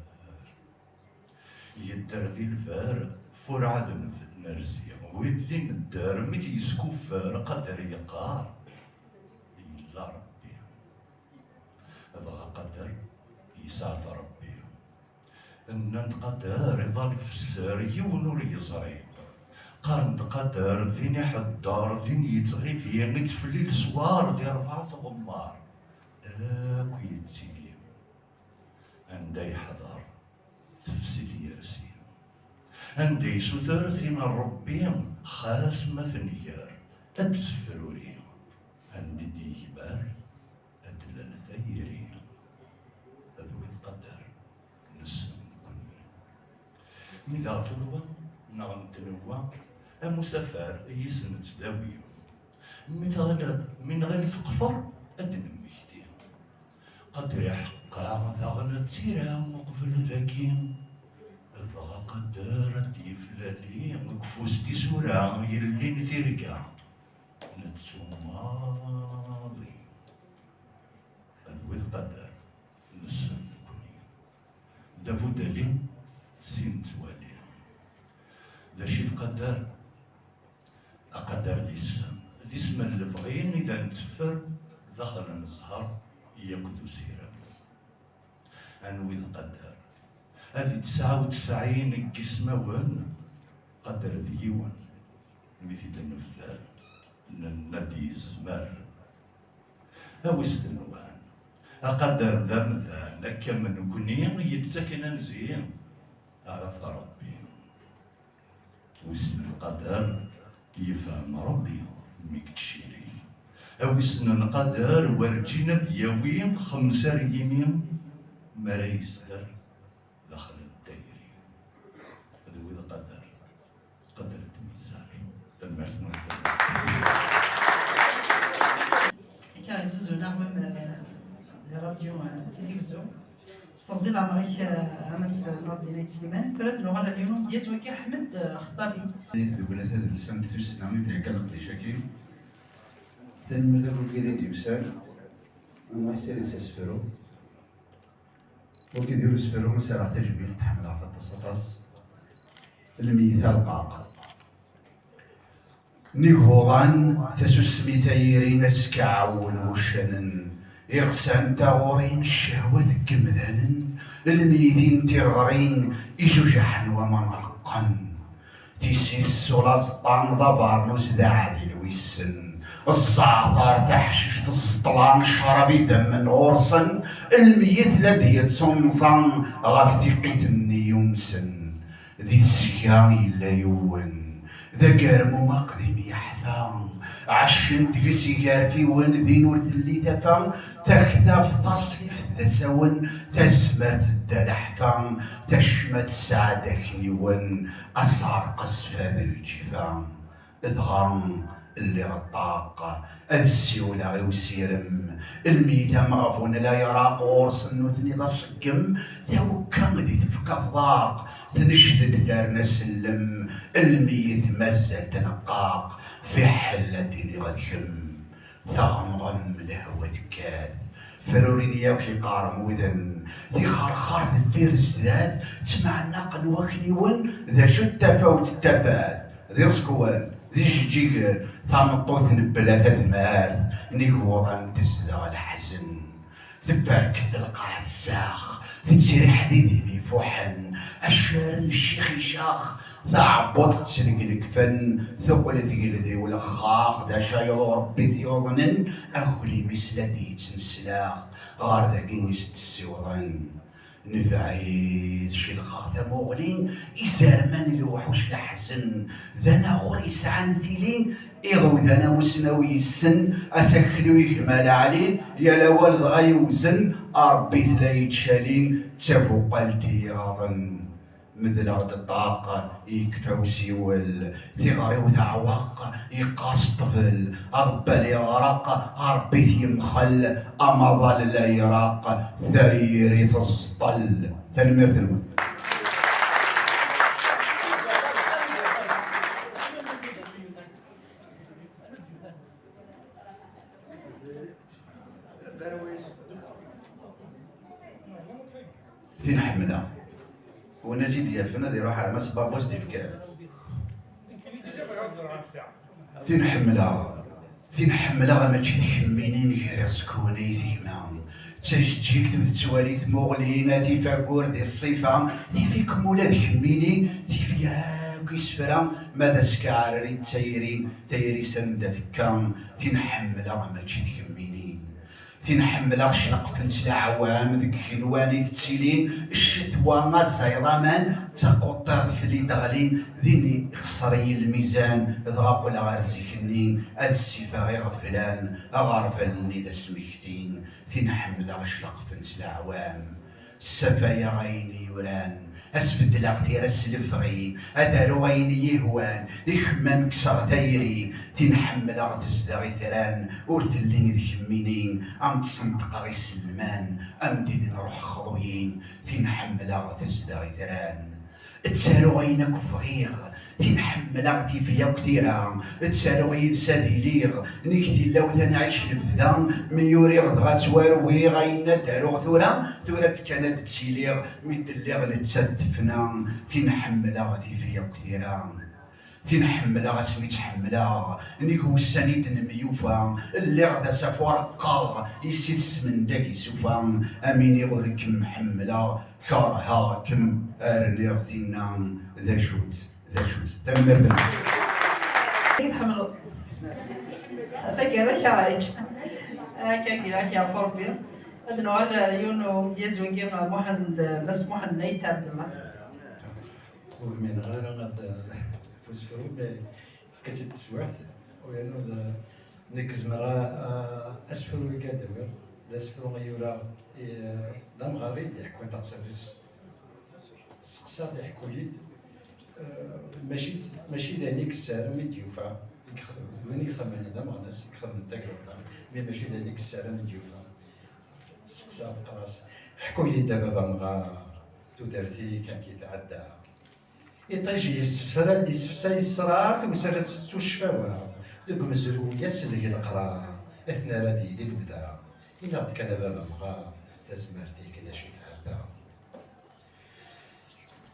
Yedder di lber, furɛad n-, nerzi. Wid i nedder, mi d-yeskuffer, Qader yeqqar: Yella Rebbi. Dɣa Qader yesɛa-t Rebbi. Nnan-d Qader iḍal ifesser, yiwen ur yeẓri. Qqaren-d Qader din iḥedder, din yettɣibi, ittfelli leswar di rebɛa tɣemmar. Akk yettili anda yeḥḍer, tefsi tyersi. Anda yessuter tin n Rebbi, xas ma tenger, ad tessefruri. Anda i d-yegbar, ad d-lal tayri. D wid Qader nessen nekni. Mi daɣ tenwa neɣ nettnewwa, am usafer i yis nettdawi. Mi tɣil, mi nɣil teqfer, ad d-nemmekti. Qader iḥeqqa daɣen d tira uqbel dagi. Dɣa Qader ad d-yeflali deg ufus tisura yellin tirga. Nettu maḍi. D wid Qader nessen nekni. D abudali si nettwali. D acu i d Qader? Aqader d isem, d isem n lebɣi i d netteffer daxel n zzher yakk d usirem. Anwi d Qader? Ad tesɛa u tesɛin n yismawen, Qader d yiwen. Mi t-id-nebder, nenna-d yezmer. A wi s-tenwan, aqader d amdan, akka am nekni, yettaken anzi ara t-Rebbi. Wissen lqader, yefhem Rebbi mi yettciri. A wissen lqader, werǧin ad yawi xemsa ar yimi, mi ara yezder daxel n tayri. D wid qader, qader n tmizar. Tanemmirt-nwen. Akka, zuzun aɣmam, eh, di ṛṛadyu, eh, Tizi Wezzu. S teɣzi n leɛmer-ik, eh, a Mass Nurdin Ayt Sliman. Tura ad nuɣal ar yiwen umedyaz wagi, Ḥmed, eh, Xeṭṭabi. Tdukla tadelsant Tussna i d-ihegga leqdic-agi. Tanemmirt akk i wid i d-yusan. Anwa ḥsiret s asefru. Wagi d yir usefru, serreɣ tajmilt, ḥemmleɣ-t aṭas, aṭas. Lmeyyet alqaq. Nnig uḍan, tasusmi tayri, askaɛaw n wuccanen, iɣsan taɣuri n ccehwa deg yemdanen, lmeytin tiɣri, ijujaḥen waman reqqen. Tissit s ulaẓeṭṭa d abernus d aɛdil wissen. Zzeɛter taḥcict ẓeṭlan ccrab idammen ɣur-sen, lmeyyet la d-yettumẓa ɣef tiqqit-nni yumsen. Di tesga yella yiwen d agermum aqdim yeḥfa, ɛeccen deg-s igarfiwen din ur telli tafa, taktabt taṣlift d asawen, tazmert tedda leḥfa, tacmat tesɛa d akniwen, aserqes fad lǧifa. Dɣa lliɣ ṭṭaq ad ssiwleɣ i usirem, lmeyt ameɣbun la yeraq ɣur-sen nutni d aṣeggem, tawekka di tfekka tḍaq, tnecd-d terna sellem, lmeyt mazal tneqqaq, fiḥel ad d-iniɣ d kemm. Taɣemɣem lehwa tekkat, frurin yakk iqermuden, tixerxer deffir zdat, ttmeɛnaqen wakniwen, d acu d tafawt d tafat, d iẓekwan, d ijeǧǧigen, tameṭṭut n bla tadmart, n iguḍan tezdeɣ leḥzen. Tferket lqaɛa tessax, tettriḥ d idim ifuḥen, accaren ccix icax, taɛebbuḍt tetteg lekfen, teqqel tgeldi ulexxax, d acayeḍ urebbi t-yuḍnen, aglim-is la d-yettneslax, ɣer dagi i s-d-ssiwḍen. Nebɛid celxeɣ tamuɣli, izerman lewḥuc leḥzen, d anaɣur yesɛan tili, iɣewdan amussnaw yessen, asaklu igma leɛli, yal awal dɣa yewzen, a Rebbi tella yettcali, d tabuqalt i iɣaḍen. Medleɣ-d ṭṭaq, yekfa usiwel, tiɣri-w teɛweq, yeqqers ṭṭbel, aɣebbal yeɣreq, a Rebbi t-yemxel, amaḍal la iraq, tayri teẓṭel. Tanemmirt-nwen. Tin ḥemmleɣ. Win ad tt-id-yafen ad iruḥ ar Mass Babus d-ifker. Tin ḥemmleɣ. Tin ḥemmleɣ mačči d kemmini n gar iẓekwan ay tegma. D tajeǧǧigt ur tettwali tmuɣli, a tif aggur di ṣṣifa, tif-ikem ula d kemmini, tif yakk isefra, ma d askeɛrer i d tayri, tayri-s anda tekka, tin ḥemmleɣ mačči d kemmini. Tin ḥemmleɣ cleqfen-tt leɛwam, deg igenwan i tettili, ccetwa aẓay d aman, d taquṭṭirt fell-i d-teɣli, din ixṣer-iyi lmizan, dɣa qqleɣ ar zik-nni, ad ssifeɣ iɣeblan, aɣerbal-nni d asmekti, tin ḥemmleɣ cleqfen-tt leɛwam. Ssafayeɣ ayen i yuran, ad sbeddleɣ tira s lebɣi, ad aruɣ ayen i yi-hwan, ikemmam kkseɣ tayri, tin ḥemmleɣ tezdeɣ itran, ur telli d kemmini, am tsenṭqeɣ iselman, am din nruḥ xḍuyin, tin ḥemmleɣ tezdeɣ itran. Ttaruɣ ayen akk bɣiɣ, tin ḥemmleɣ tif yakk tira, ttaruɣ yid-s ad iliɣ, nek tilawt ad nɛic lebda, mi uriɣ dɣa ttwarwiɣ, ayen ad d-aruɣ tura, tura-d kan ad d-ttiliɣ, mi d-lliɣ nettat tefna, tin ḥemmleɣ tif yakk tira. Tin ḥemmleɣ asmi tt-ḥemmleɣ, nek wussan i d-nemyufa, lliɣ d asaf ur qqaɣ, yis-i tesmendag isufa, am iniɣ ur kem-ḥemmleɣ, Kerheɣ-kem, rniɣ tinna, d acu-tt, d acu-tt. Tanemmirt-nwen. I tḥemmleḍ? Taggara kerheɣ-k. Akka, akka, akka, ɣef Rebbi. Ad nuɣal ɣer yiwen n umedyaz wigi, Muḥend, Mass Muḥend Nayt Ɛebdemma. Ur mineɣ ara ad usefru, mais tefka-tt-id teswiɛt, u yernu d, nekk zemreɣ a, a, asefru i ad d-awiɣ, d asefru i yura, i, d amɣar i d-iḥekkun taɣsert-is. Steqsaɣ-t, iḥekku-yi-d, eh, mačči d, mačči d ayen i yessaram i d-yufa, i yexdem, d win i ixedmen d ameɣnas, i ixedmen tagrawla, mi mačči d ayen i yessaram i d-yufa. Steqsaɣ-t, qqar-as, ḥekku-yi-d a baba amɣar, tudert-ik amek i tɛedda. Iṭij yessefra-, yessefsay ṣṣrar, tewser ad tettu ccfawa. Deg umezruy ass deg leqrar, ad t-nerr ad yili lebda. Ini-aɣ-d kan a baba amɣar, tazmert-ik d acu tɛedda.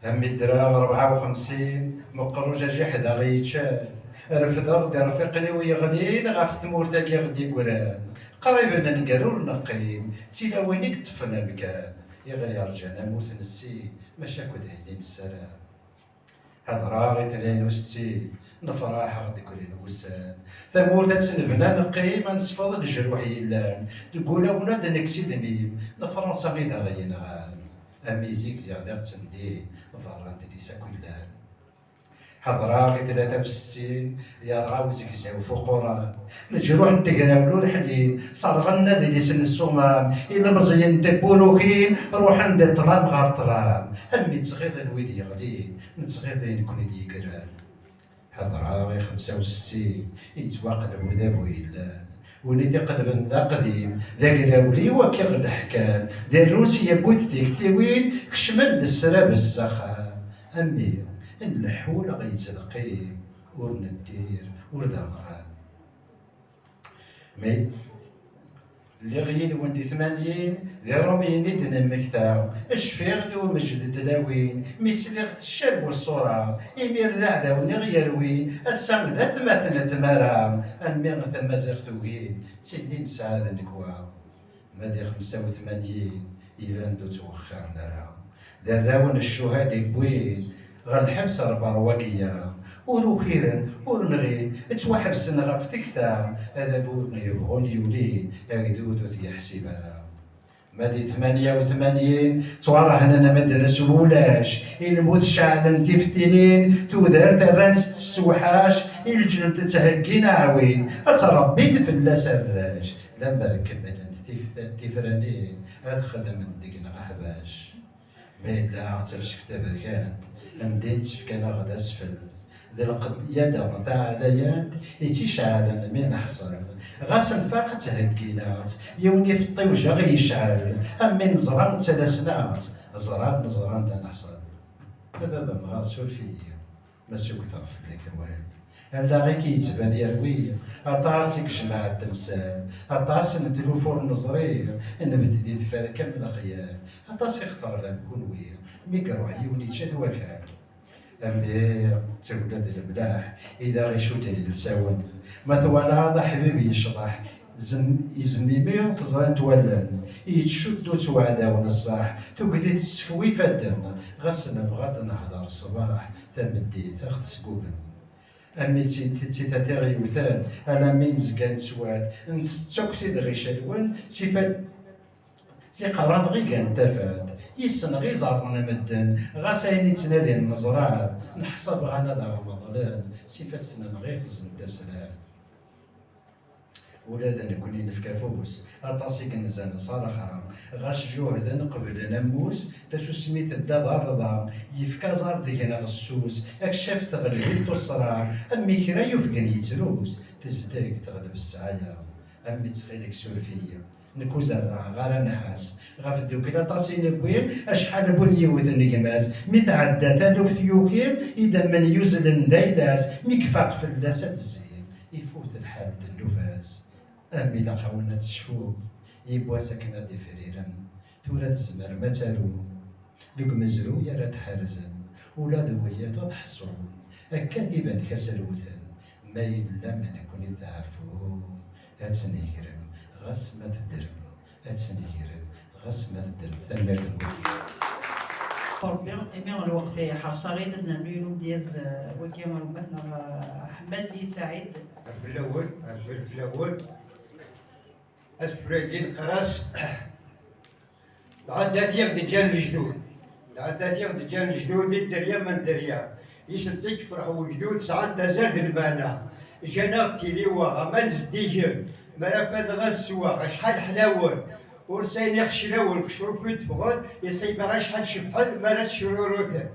A mi ddreɣ rebɛa u xemsin, meqqer ujajiḥ daɣ yeččan. Refdeɣ-d irfiqen-iw yeɣlin ɣef tmurt-agi i ɣ-d-yeggran. Qrib nenger ur neqqim, d tilawin i yeṭṭfen amkan. I ɣ-yerǧan amut nessin, maca akked ayen i nessaram. Hedreɣ i tlayen u settin, nefreḥ ɣ-d-ggrin wussan. Tamurt ad tt-nebna, neqqim, ad nesfeḍ leǧruḥ yellan. Deg wulawen ad d-nekkes idmim, Lefransa i d aɣ-yenɣan. Am mi zik ziɣ d aɣ-ttendin, berra n tdis akk illan. Hedreɣ i tlata u settin, yerɣa uzegzaw f uquran. Leǧruḥ n tegrawla ur ḥlin, serɣen adlis n ssumam, ilemẓiyen n tewwura ukin, ruḥen di ṭṭlam ɣer ṭṭlam. Am mi ttɣiḍen wid yeɣlin, nettɣiḍi nekni d yegran. Hedreɣ i xemsa u settin, yettwaqleb udabu yellan. Win i t-iqelben d aqdim, d agrawliw akka i ɣ-d-ḥkan. Di rrusi yewwi-d tiktiwin, kecmen-d ssrabes s axxam. Am mi nleḥḥu neɣ yettleqqim, ur neddir, ur d aɣram. Mi lliɣ yid-wen di tmanyin, di Ṛumyen i d-nemmekta, cfiɣ lewmej d tlawin, mi sliɣ teccerbu ṣṣura, imir d aɛdaw-nni ɣ-yerwin, ass-a d atmaten n tmara, am mi tamaziɣt ugin, d tin i nesɛa d nnekwa. Ma di xemsa u tmanyin, iban-d ur ttwexxiren ara. D arraw n ccuhada i wwin ɣer lḥebs ar berru wagi-ya. Ur ukiren, ur nɣin, ttwaḥebsen ɣef tekta, adabu yebɣun yuli, agdud ur t-yeḥsib ara. Ma di tmanya u tmanyin, ttwarehnen medden s wulac, i lmut ceɛlen tiftilin, tudert rran-tt tessewḥac, i leǧnent ttheggin aɛwin, ad ttrebbin fell-as arrac. Lemmer kemmlent tif-, tifranin, ad xedment deg-neɣ aḥbac. Ma yella d tafsekt taberkant, am din ttefkan-aɣ-d asfel. D lqedyada taɛlayant i tt-iceɛlen mi neḥṣel. Ɣas nfaq ad ttheggin-aɣ-tt, yiwen ifeṭṭiwej aɣ-yecɛel, am mi neẓra ttalasen-aɣ-tt, ẓran, ẓran-d ad neḥṣel. A baba amɣar, suref-iyi. Ma ssugteɣ fell-ak awal. Allaɣ-ik yettban yerwi, aṭas i yejmeɛ temsal, aṭas n tlufa ur neẓri, nbedd di tferka n lexyal, aṭas i xterban kunwi, mi iruḥ yiwen yečča-t wakal. Amir d tagella d lemlaḥ i d aɣ-icudden ilsawen, ma twalaḍ aḥbib yecḍeḥ, zem-, izemmimi teẓra-t wallen, yettcuddu-tt uɛdaw n ṣṣeḥ, tugdi tessekw ifadden, ɣas nebɣa ad nehder ṣṣbeḥ, tameddit a ɣ-tesgugem. Am mi d ti-, d tita tiɣ yewten, alammi nezga nettwat, ntett akk tidɣi calwen, s ifad-, s iqerra-nneɣ i gan tafat, yis-neɣ i ẓerren medden, ɣas ayen i ttnadin neẓra-t, neḥsab ɣan ad aɣ-meḍlen, s ifassen-nneɣ i ɣzen taslaft. Ula d nekkni nefka afus, aṭas i yenzan s rrxa, ɣas juhden qeblen ammus, tasusmi tedda d rrḍa, yefka aẓar deg-neɣ ssus, akcaf teɣleb-it tuṣṣra, am mi kra yufgen yettrus, tezdeg teɣleb ssɛaya, am mi ttxil-k suref-iyi, nekk ur zerreɛeɣ ara nnḥas, ɣef ddukkli aṭas i newwi, acḥal n win yewten gma-s, mi tɛedda taluft yuki, idammen yuzlen d ayla-s, mi ifaq fell-as ad d-zzin, ifut lḥal d nnuba-s. Am ilaq-awen ad tecfum, yiwwas akken ad d-ifrirem, tura tzemrem ad tarum, deg umezruy ara tḥerzen, ula d wiyaḍ ad ḥṣun, akka d iban-k aserwten, ma yella ma nekkni tɛeffum, ad tnegrem, ɣas ma teddrem, ad tnegrem, ɣas ma teddrem. Tanemmirt-nwen. Rebbi, imi lweqt iḥreṣ-aɣ-id, ad nernu yiwen umedyaz, eh, wagi ɣer gma-tneɣ, eh, Ḥmed I. Saɛid. Fell-awen, azul fell-awen. Asefru-agi neqqar-as Lɛaddat i ɣ-d-ǧǧan lejdud. Lɛaddat i ɣ-d-ǧǧan lejdud di dderya ma n dderya. Isenṭi yefreḥ wegdud, sɛan tazart d lmeɛna. Ǧǧan-aɣ-d tiliwa, aman zeddigen. Mi ara ffadeɣ ad sweɣ, acḥal ḥlawen. Ur sɛin ixeclawen, deg ccruf mi d-ffɣen, iṣiba acḥal cebḥen, mi ara ttecruruten.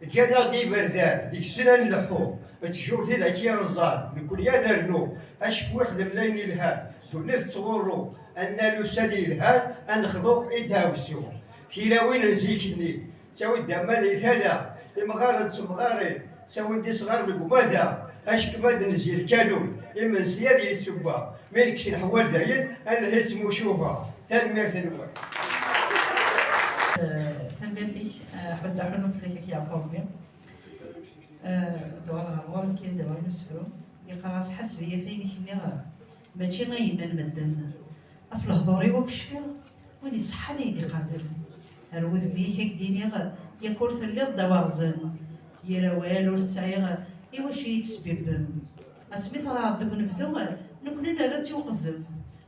Ǧǧan-aɣ-d iberdan, deg-sen ad nleḥḥu, ttjur tidak i ɣ-ẓẓan, nekkni ad nernu, acku ixdem layen ilhan, ddunit tettɣurru, ad nal ussan yelhan, ad nexḍu i ddeɛwessu. Tilawin n zik-nni, ttawi-d aman i tala, imɣaren d temɣarin, ttawin-d isɣaren deg umada, acku ma d-nezzi lkanun, imensi ad yessewwa, mi nekkes leḥwal dayen, ad nelhi d tmucuha. Tanemmirt-nwen. Eh, tanemmirt-ik, eh, ḥuddaḥ ur nuflak ak Yeɛqub-nni. Eh, dɣa ɣer ɣur-k, d awal n usefru. Yeqqar-as, ḥaseb-iyi ɣef ayen i k-nniɣ, mačči ayen nnan medden. Ɣef lehdur-iw akk cfiɣ, win iṣeḥḥan ay d-iqabel. Ar wudem-ik ad k-d-iniɣ, yak ur telliḍ d awaɣzen. Yir awal ur t-sɛiɣ, iwacu i yi-d-tesbibbem? Asmi terɛeḍ deg unebdu, nekkni nerra-tt i uqezzeb.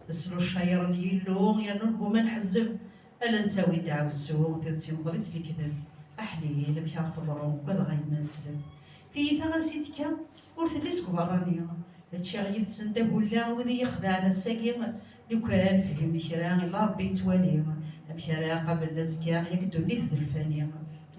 D slucayr n Yillu, yernu negguma nḥezzeb. Ala nettawi ddeɛwessu, tidet yemḍel-itt lekdeb. Aḥlil, amek ara teḍru, ugadeɣ a yemma n sslem. Tiyita ansi d-tekka, ur telli seg uberrani. Ččiɣ yid-sen tagella, wid i yi-xedɛen ass-agi, lukan fhimen kra, illa Rebbi yettwali. Amek ara qablen azekka, yak ddunit d lfani.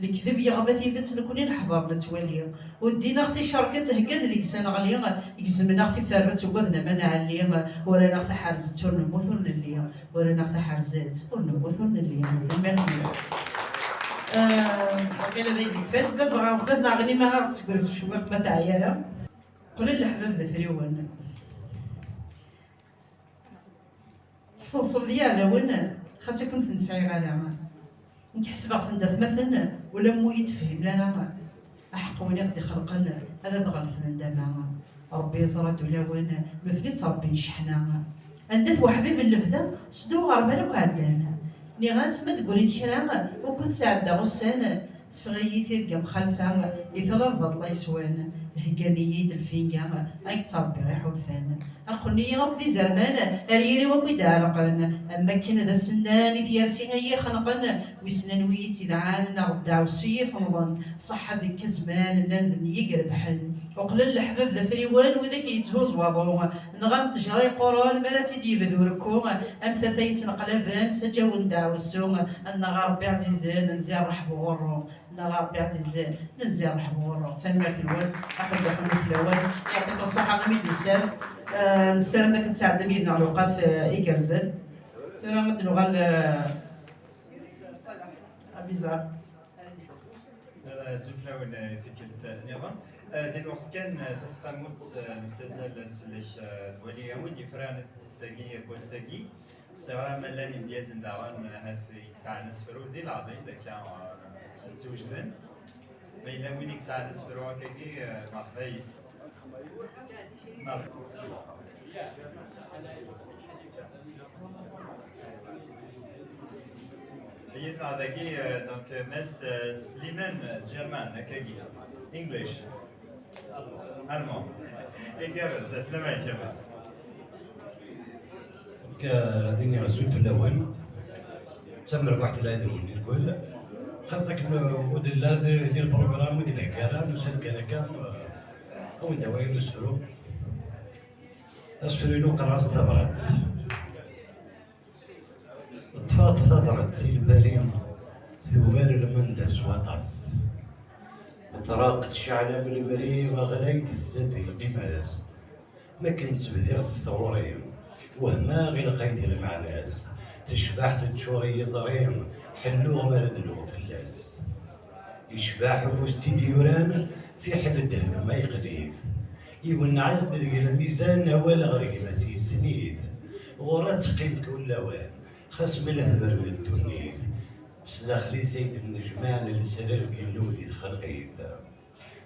Lekdeb yeɣba tidet, nekkni neḥḍer nettwali. Uddin-aɣ ticerket, heggan deg-s ad neɣli, gezmen-aɣ tiferret, ugaden aman ɛelli. Uran-aɣ taḥerzet, ur nemmut ur nelli. Uran-aɣ taḥerzet, ur nemmut ur nelli. Tanemmirt-nwen. Ah, waqila d ayen yekfan, bab ɣer bab neɣ ɣnima ɣer-d seg urzu cwiq ma teɛya ara. Qqlen leḥbab d afriwen. Tseḍsem d yiɛdawen, xas ad ken-ten-sɛiɣ ara. Nekk ḥesbeɣ-ten d atmaten, ula mu yi-d-fhimen ara. Aḥeqq win i ɣ-d-ixelqen, ad ad ɣelten ndama. Rebbi yeẓra-d ulawen, nutni ttrebbin cceḥna. Anda-t weḥbib n lebda, sedduɣ ɣer bala akk ɛeddan. Nniɣ-as, ma d-grin kra, wukud sɛeddaɣ ussan, teffeɣ-iyi tirga mxalfa, i tala lbaṭla yeswan, heggan-iyi-d lfinga, ay yettrebbiɣ iḥulfan. Aqen-iyi akk d izerman, ar yiri-w akk i d-ɛerqen, am wakken d asennan i tyersi ay ixenqen, wissen anwi i tt-idɛan, neɣ ddeɛwessu i yi-tenḍen, ṣaḥḥa deg azman, llan d nnig rebḥen. Uqlen leḥbab d afriwen, widak yetthuzz waḍu, nɣan ttejra yeqquren, mi ara tt-id-yebdu rekku, am tata yettneqlaben, saǧawen ddeɛwessu, ad naɣ a Rebbi ɛzizen, nzi rrḥeb ɣur-ru. Nnaɣ a Rebbi ɛzizen, nenzi rrḥeb ɣur-ru. Tanemmirt-nwen, aḥuddu aḥunnu fell-awen. Yeɛṭikum ṣṣaḥa imi d-tusam. Eh, nessaram dakken tesɛeddem yid-neɣ lewqat, eh, igerrzen. Tura ad d-nuɣal, eh, Abizar. Ala, suflawen, eh, i tikkelt, eh, niḍen. Eh, di lweqt kan, eh, taseqqamut, eh, nebtazal ad tsellek, eh, d wali awi-d yefran tezlit-agi n wass-agi. Sɛiɣ ma llan imedyazen daɣen, ahat i yesɛan asefru di leɛḍil, akka, eh, ad tt-wejden. Ma yella win i yesɛan asefru akkagi, eh, merḥba yes. Merḥba. Ihi, dagi, eh, donc, eh, Mass, eh, Sliman, eh, German, akkagi. English. Alman. Igerrez, aslama igerrez. Akka, ad iniɣ azul fell-awen. D tamerbuḥt lɛid-nwen irkul. Xas akken ur d-nella di, di lprogram ur d-nhegga ara, nusa-d kan akka, eh, ad wen-d-awi ayen usefru. Asefru-inu qqareɣ-as tabrat. Ṭṭfeɣ-d tabrat si lbal-im, tugar lmenda s waṭas. Meṭṭraq tceɛlem lemri, ɣlayet tzad di lqima-s. Mi akken ttebdiɣ s tɣuri, wehmeɣ i lqayt lmeɛna-s. Tecbeḥ teččur i yiẓri, ḥelluɣ mi ara dluɣ fell-as. Yecbeḥ ufus-is d-yuran, fiḥel ddheb ma yeqli-t. Iwenneɛ-as-d deg lmizan, awal ɣer gma-s yessen-it. Ɣur-i ad teqqim kul lawan, xas ma la tbermed ddunit. S daxel-is ay d-nnejmaɛen lesrar n Yillu di txelqit.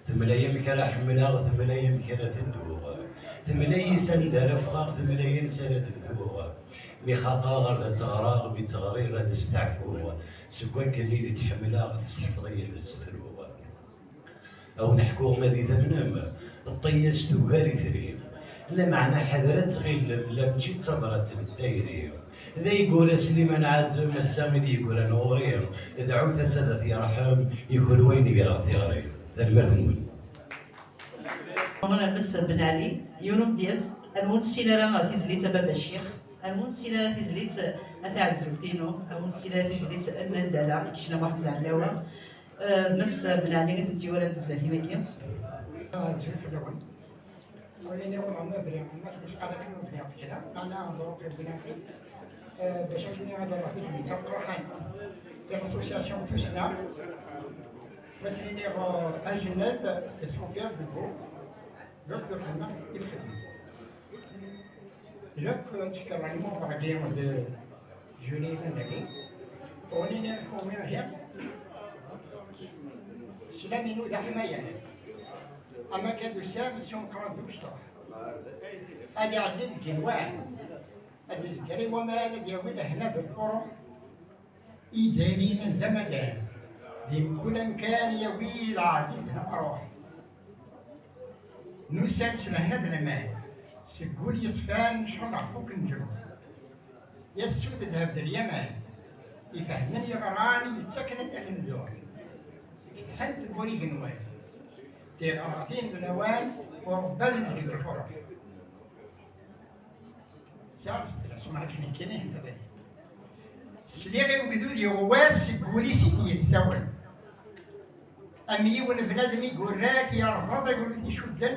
Temla-yi amek ara ḥemmleɣ, temla-yi amek ara tedduɣ. Temla-yi s anda ara ffɣeɣ, temla-yi ansi ara d-bduɣ. Mi xaqeɣ ar d ad tt-ɣreɣ, mi tt-ɣriɣ ad steɛfuɣ. Seg wakken i d-tt-ḥemmleɣ, tesseḥfeḍ-iyi ad as-fruɣ. A wen-ḥkuɣ ma di tamnem, ṭṭeyya-s tugar itri. Lameɛna ḥader ad tɣilem, la mačči d tabrat n tayri. D ayyur-a Sliman Ɛazem, ass-a i d-yeggran ɣur-i. Dɛut-as ad t-yerḥem, i kunwi i negreɣ tiɣri. Tanemmirt-nwen. Ɣur Ames Ben Ɛli, yiwen umedyaz, anwa ur nessin ara tizlit a Baba Ccix, anwa ur nessin ara tizlit a taɛezzult-inu, anwa ur nessin ara tizlit n Nandala, i yecna Muḥemmed Ɛellawa. Eh, Mass Ben Ɛli i tent-yuran tezlatin-agi. Azul fell-awen. Wali niḍen ma bri, ma tmesqal akken ur bniɣ fell-am, ana ḍruf i bnafel. Eh, bac ad iniɣ ad aruɣ tijmi d taqruḥan. L'association Tussna, ma s-iniɣ, eh, ajennad, d tuffiɣt deg u, donc d lxedma i txedmem. Donc, eh, tekter lmuḍeɣ-agi d Julie Landagi. Ɣlin iḥumi ihi. Sslam-inu d aḥmayan. Ama kan d usslam, s umeqqran d umecṭuḥ. Ad iɛeddi deg yigenwan. Ad izger i waman, ad yawi lehna d lfuruḥ. Idayen-inem d amalal. Di mkul amkan yawi lɛaziz n ṛṛuḥ. Nusa-d s lehna d laman, seg wul yeṣfan ncur ɣef ukenǧu. Yassu d ddheb d lyaman, ifehmen yeɣran yettakken ad d-alenduɣ. Fetḥent wwal igenwan, tiɣratin d lawan, urebbal izged lfuruḥ. Sliɣ i ugdud yuɣwas seg wul-is i d-yessawel. Am yiwen bnadem i yurrak yerẓa tagut icudden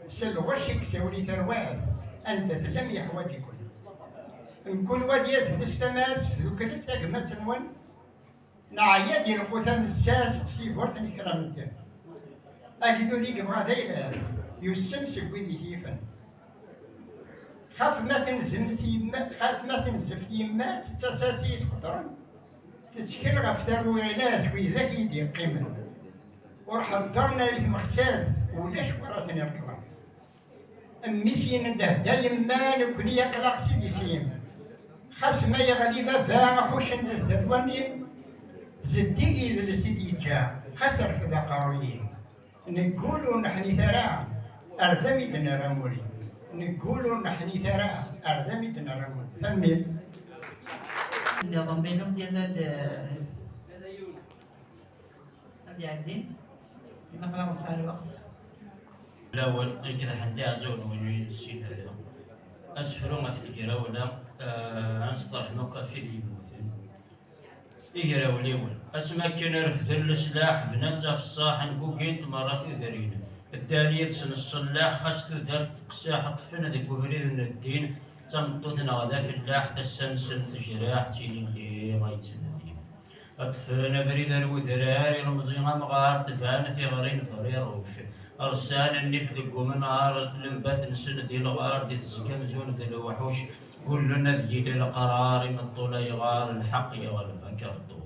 s lɣecc i yessawel i tarwa-s, anda tellam yeḥwaǧ-iken. Mkul wa d-yazzel s tama-s, sduklet tagmat-nwen. Neɛya di lqut amessas s yiburt n kra medden. Agdud i yebɣa d ayla-s, yussem seg wid i t-yifen. Xas ma tenzem s yemma, xas ma tenzef yemma, tettas-as i yesqedren, tettkel ɣef tarwiɣila-s widak i yi-d-yeqqimen. Ur ḥeddren ara i tmexsalt, ulac wara ten-irekkben. Mmi-s yenna-d: "Ahda yemma, nekni aql-aɣ s idisin. Xas ma yeɣli baba, aḥuccen d zdat wallen-im, zeddig yidles i d-yeǧǧa, xas rfed aqerruy-im." Neggul ur neḥnit ara, ar da mi d-nerra amur-im. Neggul ur neḥnit ara, ar da mi d-nerra amur-im. Tanemmirt. Nniḍen baylum d yazad, eh, ad iɛeddin. Ilaq ad nesɛa lweqt. Lawan, nekk d Ḥend Iɛeẓẓugen win ur yessin ara. Asefru ɣef tegrawla, eh, ad nesṭerḥem akk ɣef wid yemmuten. Igrawliwen, asmi akken refden leslaḥ, bnan-tt ɣef ṣṣaḥ, ngugint merra tudrin. Ddan yid-sen ṣṣellaḥ, xas tudert teqseḥ, ṭṭfen deg ubrid n ddin, d tameṭṭut neɣ d afellaḥ, tassa-nsen tejreḥ, d tilelli ay ttnadin. Ṭṭfen abrid ar wedrar, ilemẓi amɣar, tebɛen tiɣri n Briruc. Rsan nnif deg umnar, lembat-nsen di lɣar, di teẓgi amzun d lewḥuc. Gullen ad yili leqrar, imeṭṭul ayɣar, lḥeqq yeɣleb akerṭuc.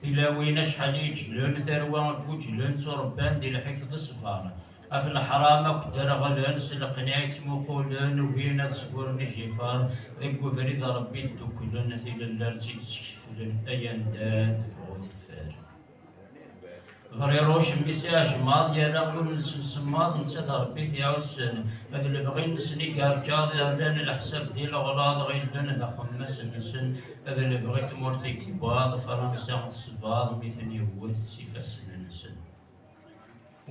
Tilawin acḥal i iǧlen, tarwa n wuǧlen, tturebban di lḥif d ṣṣber. Ɣef leḥram akk-d reɣlen, s leqniɛ i ttmuqulen, ugin ad sburen ijifer, deg ubrid Ṛebbi ddukklen, tilelli ar tt-id-skeflen, ay anda tebɣu teffer. Briruc mmi-s iɛejmaḍ, yerra ul-nsen semmaḍ, netta d Ṛebbi t-iɛussen, d lebɣi-nsen i yerkaḍ, rran leḥsab di leɣlaḍ, ɣilden d axemmas-nsen, d lebɣi n tmurt i yewwaḍ, Fransa tesbaḍ mi ten-yewwet s ifassen-nsen.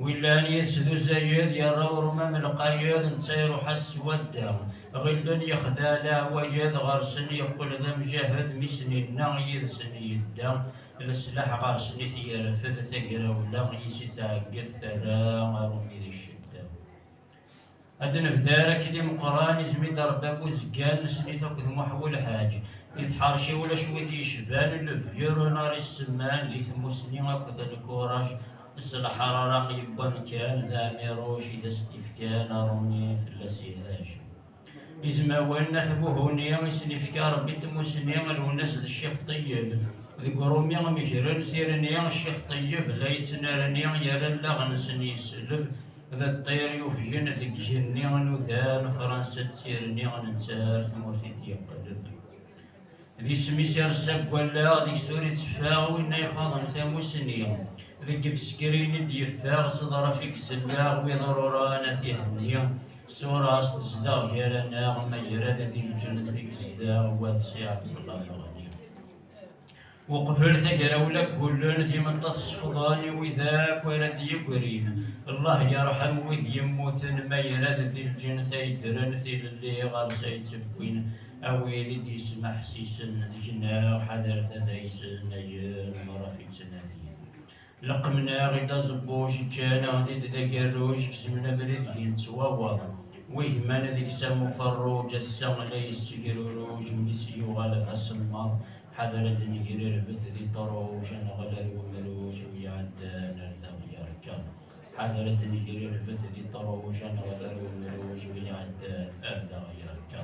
Wi llan yid-s d uzayed, yerra urmam lqayed, netta iruḥ-as s wadda. Ɣillen yexdeɛ leɛwayed, ɣer-sen yeqqel d amjahed, mi sen-inna yid-sen yedda. Leslaḥ ɣer-sen i t-yerfed, tagrawla yis i tɛeggeḍ, terra arumi d ccedda. Ad d-nebder akken imeqqran, izem-id Ṛebbi am uzeggan, nessen-it akked Muḥ Welḥaǧ. Di tḥerci ulac wid yecban, lebyur ur nari ssemman, di tmusni akked lkuraj, s leḥraraq yewwan kan, d Ɛmiruc i d as-t-ifkan, Arumi fell-as ihaj. Izmawen n At Buhuni i sen-ifka Ṛebbi n tmusni, Lwennas d Ccix Ṭeyyeb. Deg uṛumi megren tirni, Ccix Ṭeyyeb la yettnerni, yerra allaɣ-nsen yesleb, d ṭṭir yufgen deg igenni, nudan Fransa d tirni, netta ar tmurt i d-yeqleb. D isem-is i ressa deg wallaɣ, deg-s ur itteffeɣ, winna ixaḍen tamusni. Deg ifeskrin i d-yeffeɣ, s ḍraf i yesella, wid ruran ad t-ihenni. Ṣṣura-s tezdeɣ gar-aneɣ, ma yerra-d di lǧennet i yezdeɣ, wa d Si Ɛebdella Meɣni. Uqbel tagrawla ggullen, d imeṭṭa tesfeḍen i wid akk ara d-yeggrin. Allah yerḥem wid yemmuten, ma yerra-d di lǧennet ay ddren, tilelli ɣer-s ay ttewwin. A wid i d-yesmeḥsisen deg-neɣ, ḥadret ad aysen ayen merra f-ittnadin. Leqqmen-aɣ-id aẓebbuj, ǧǧan-aɣ-d d agerruj, gezmen abrid i nettwaweḍ. Wi gman deg-s am uferruǧ, ass-a la yessegruruj, mmi-s yuɣal d asemmaḍ. Ḥader ad d-negri rbet di ṭṭruj, ad neɣli ar wemruj, wi iɛeddan ar daɣ yerka. Ḥader ad d-negri rbet di ṭṭruj, ad neɣli ar wemruj, wi iɛeddan ar daɣ yerka.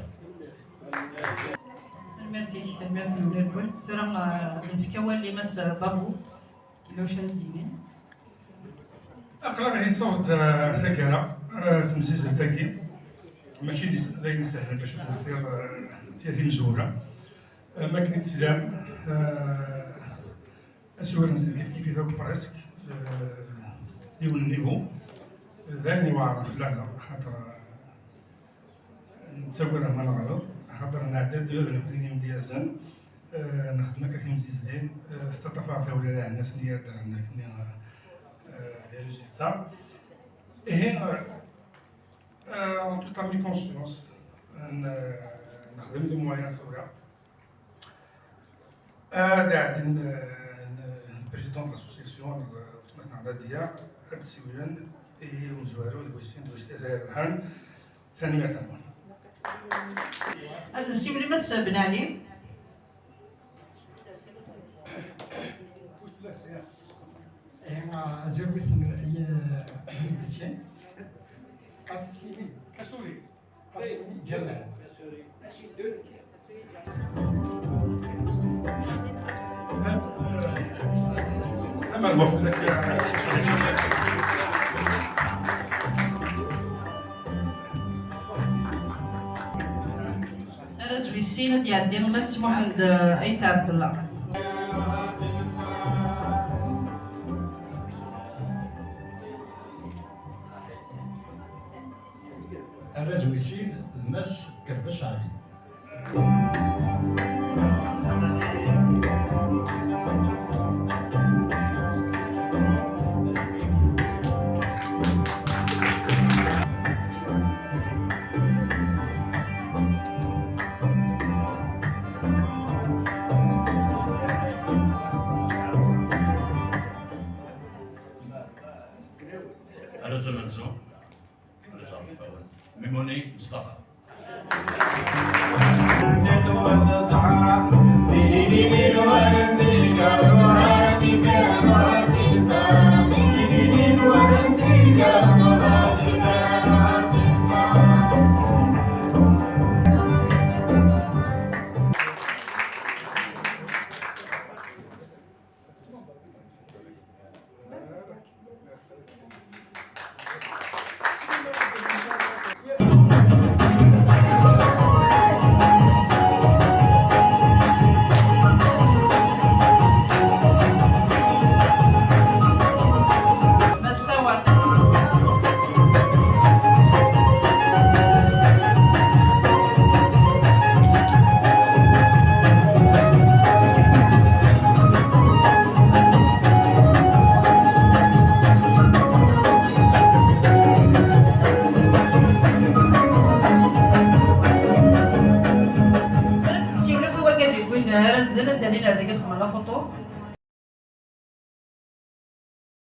Tanemmirt-ik, tanemmirt n ula-nwen. Tura, eh, ad nefk awal i Mass Babu, yella wacu ara d-yini. Aql-aɣ ihi nessaweḍ, eh, taggara, eh, temsizzelt-agi. Mačči d is-, d ayen isehlen bac ad d-neftiɣ, eh, tir imezwura. Eh, ma akken i teslam, eh, Aswir-nsen kif kif-it akk presque, euh, yiwen n niveau. D ayen iweɛren fell-aneɣ, xaṭer, euh, nettagad ma neɣleḍ, xaṭer nɛedda-d ula d nekkni d imedyazen, euh, nexdem akka timsizzlin, euh, tettaṭṭaf-aɣ tawla lɛennas-nni i d-rran akkenni, euh, euh, les résultats. Ihi, euh, euh, en toute âme et conscience, n-, euh, nexdem les moyens tura. Ad ɛeddin, euh, n-, président de l'association, euh, weltma-tneɣ Nadia, ad d-siwlen i umezwaru d wis sin d wis tlata yerbaḥen. Tanemmirt-nwen. Ad nsiwel i Mass Ben Ali. Eh, azul wis n, i, i, Kasuri. Kasuri. Ǧamal. Arraz wis sin ad d-iɛeddi Mass Muḥend, eh, Ayt Ɛebdella. Arraz wis sin d Mass Kerbac Ɛli. Arraz amenzu. Mimuni Mustafa.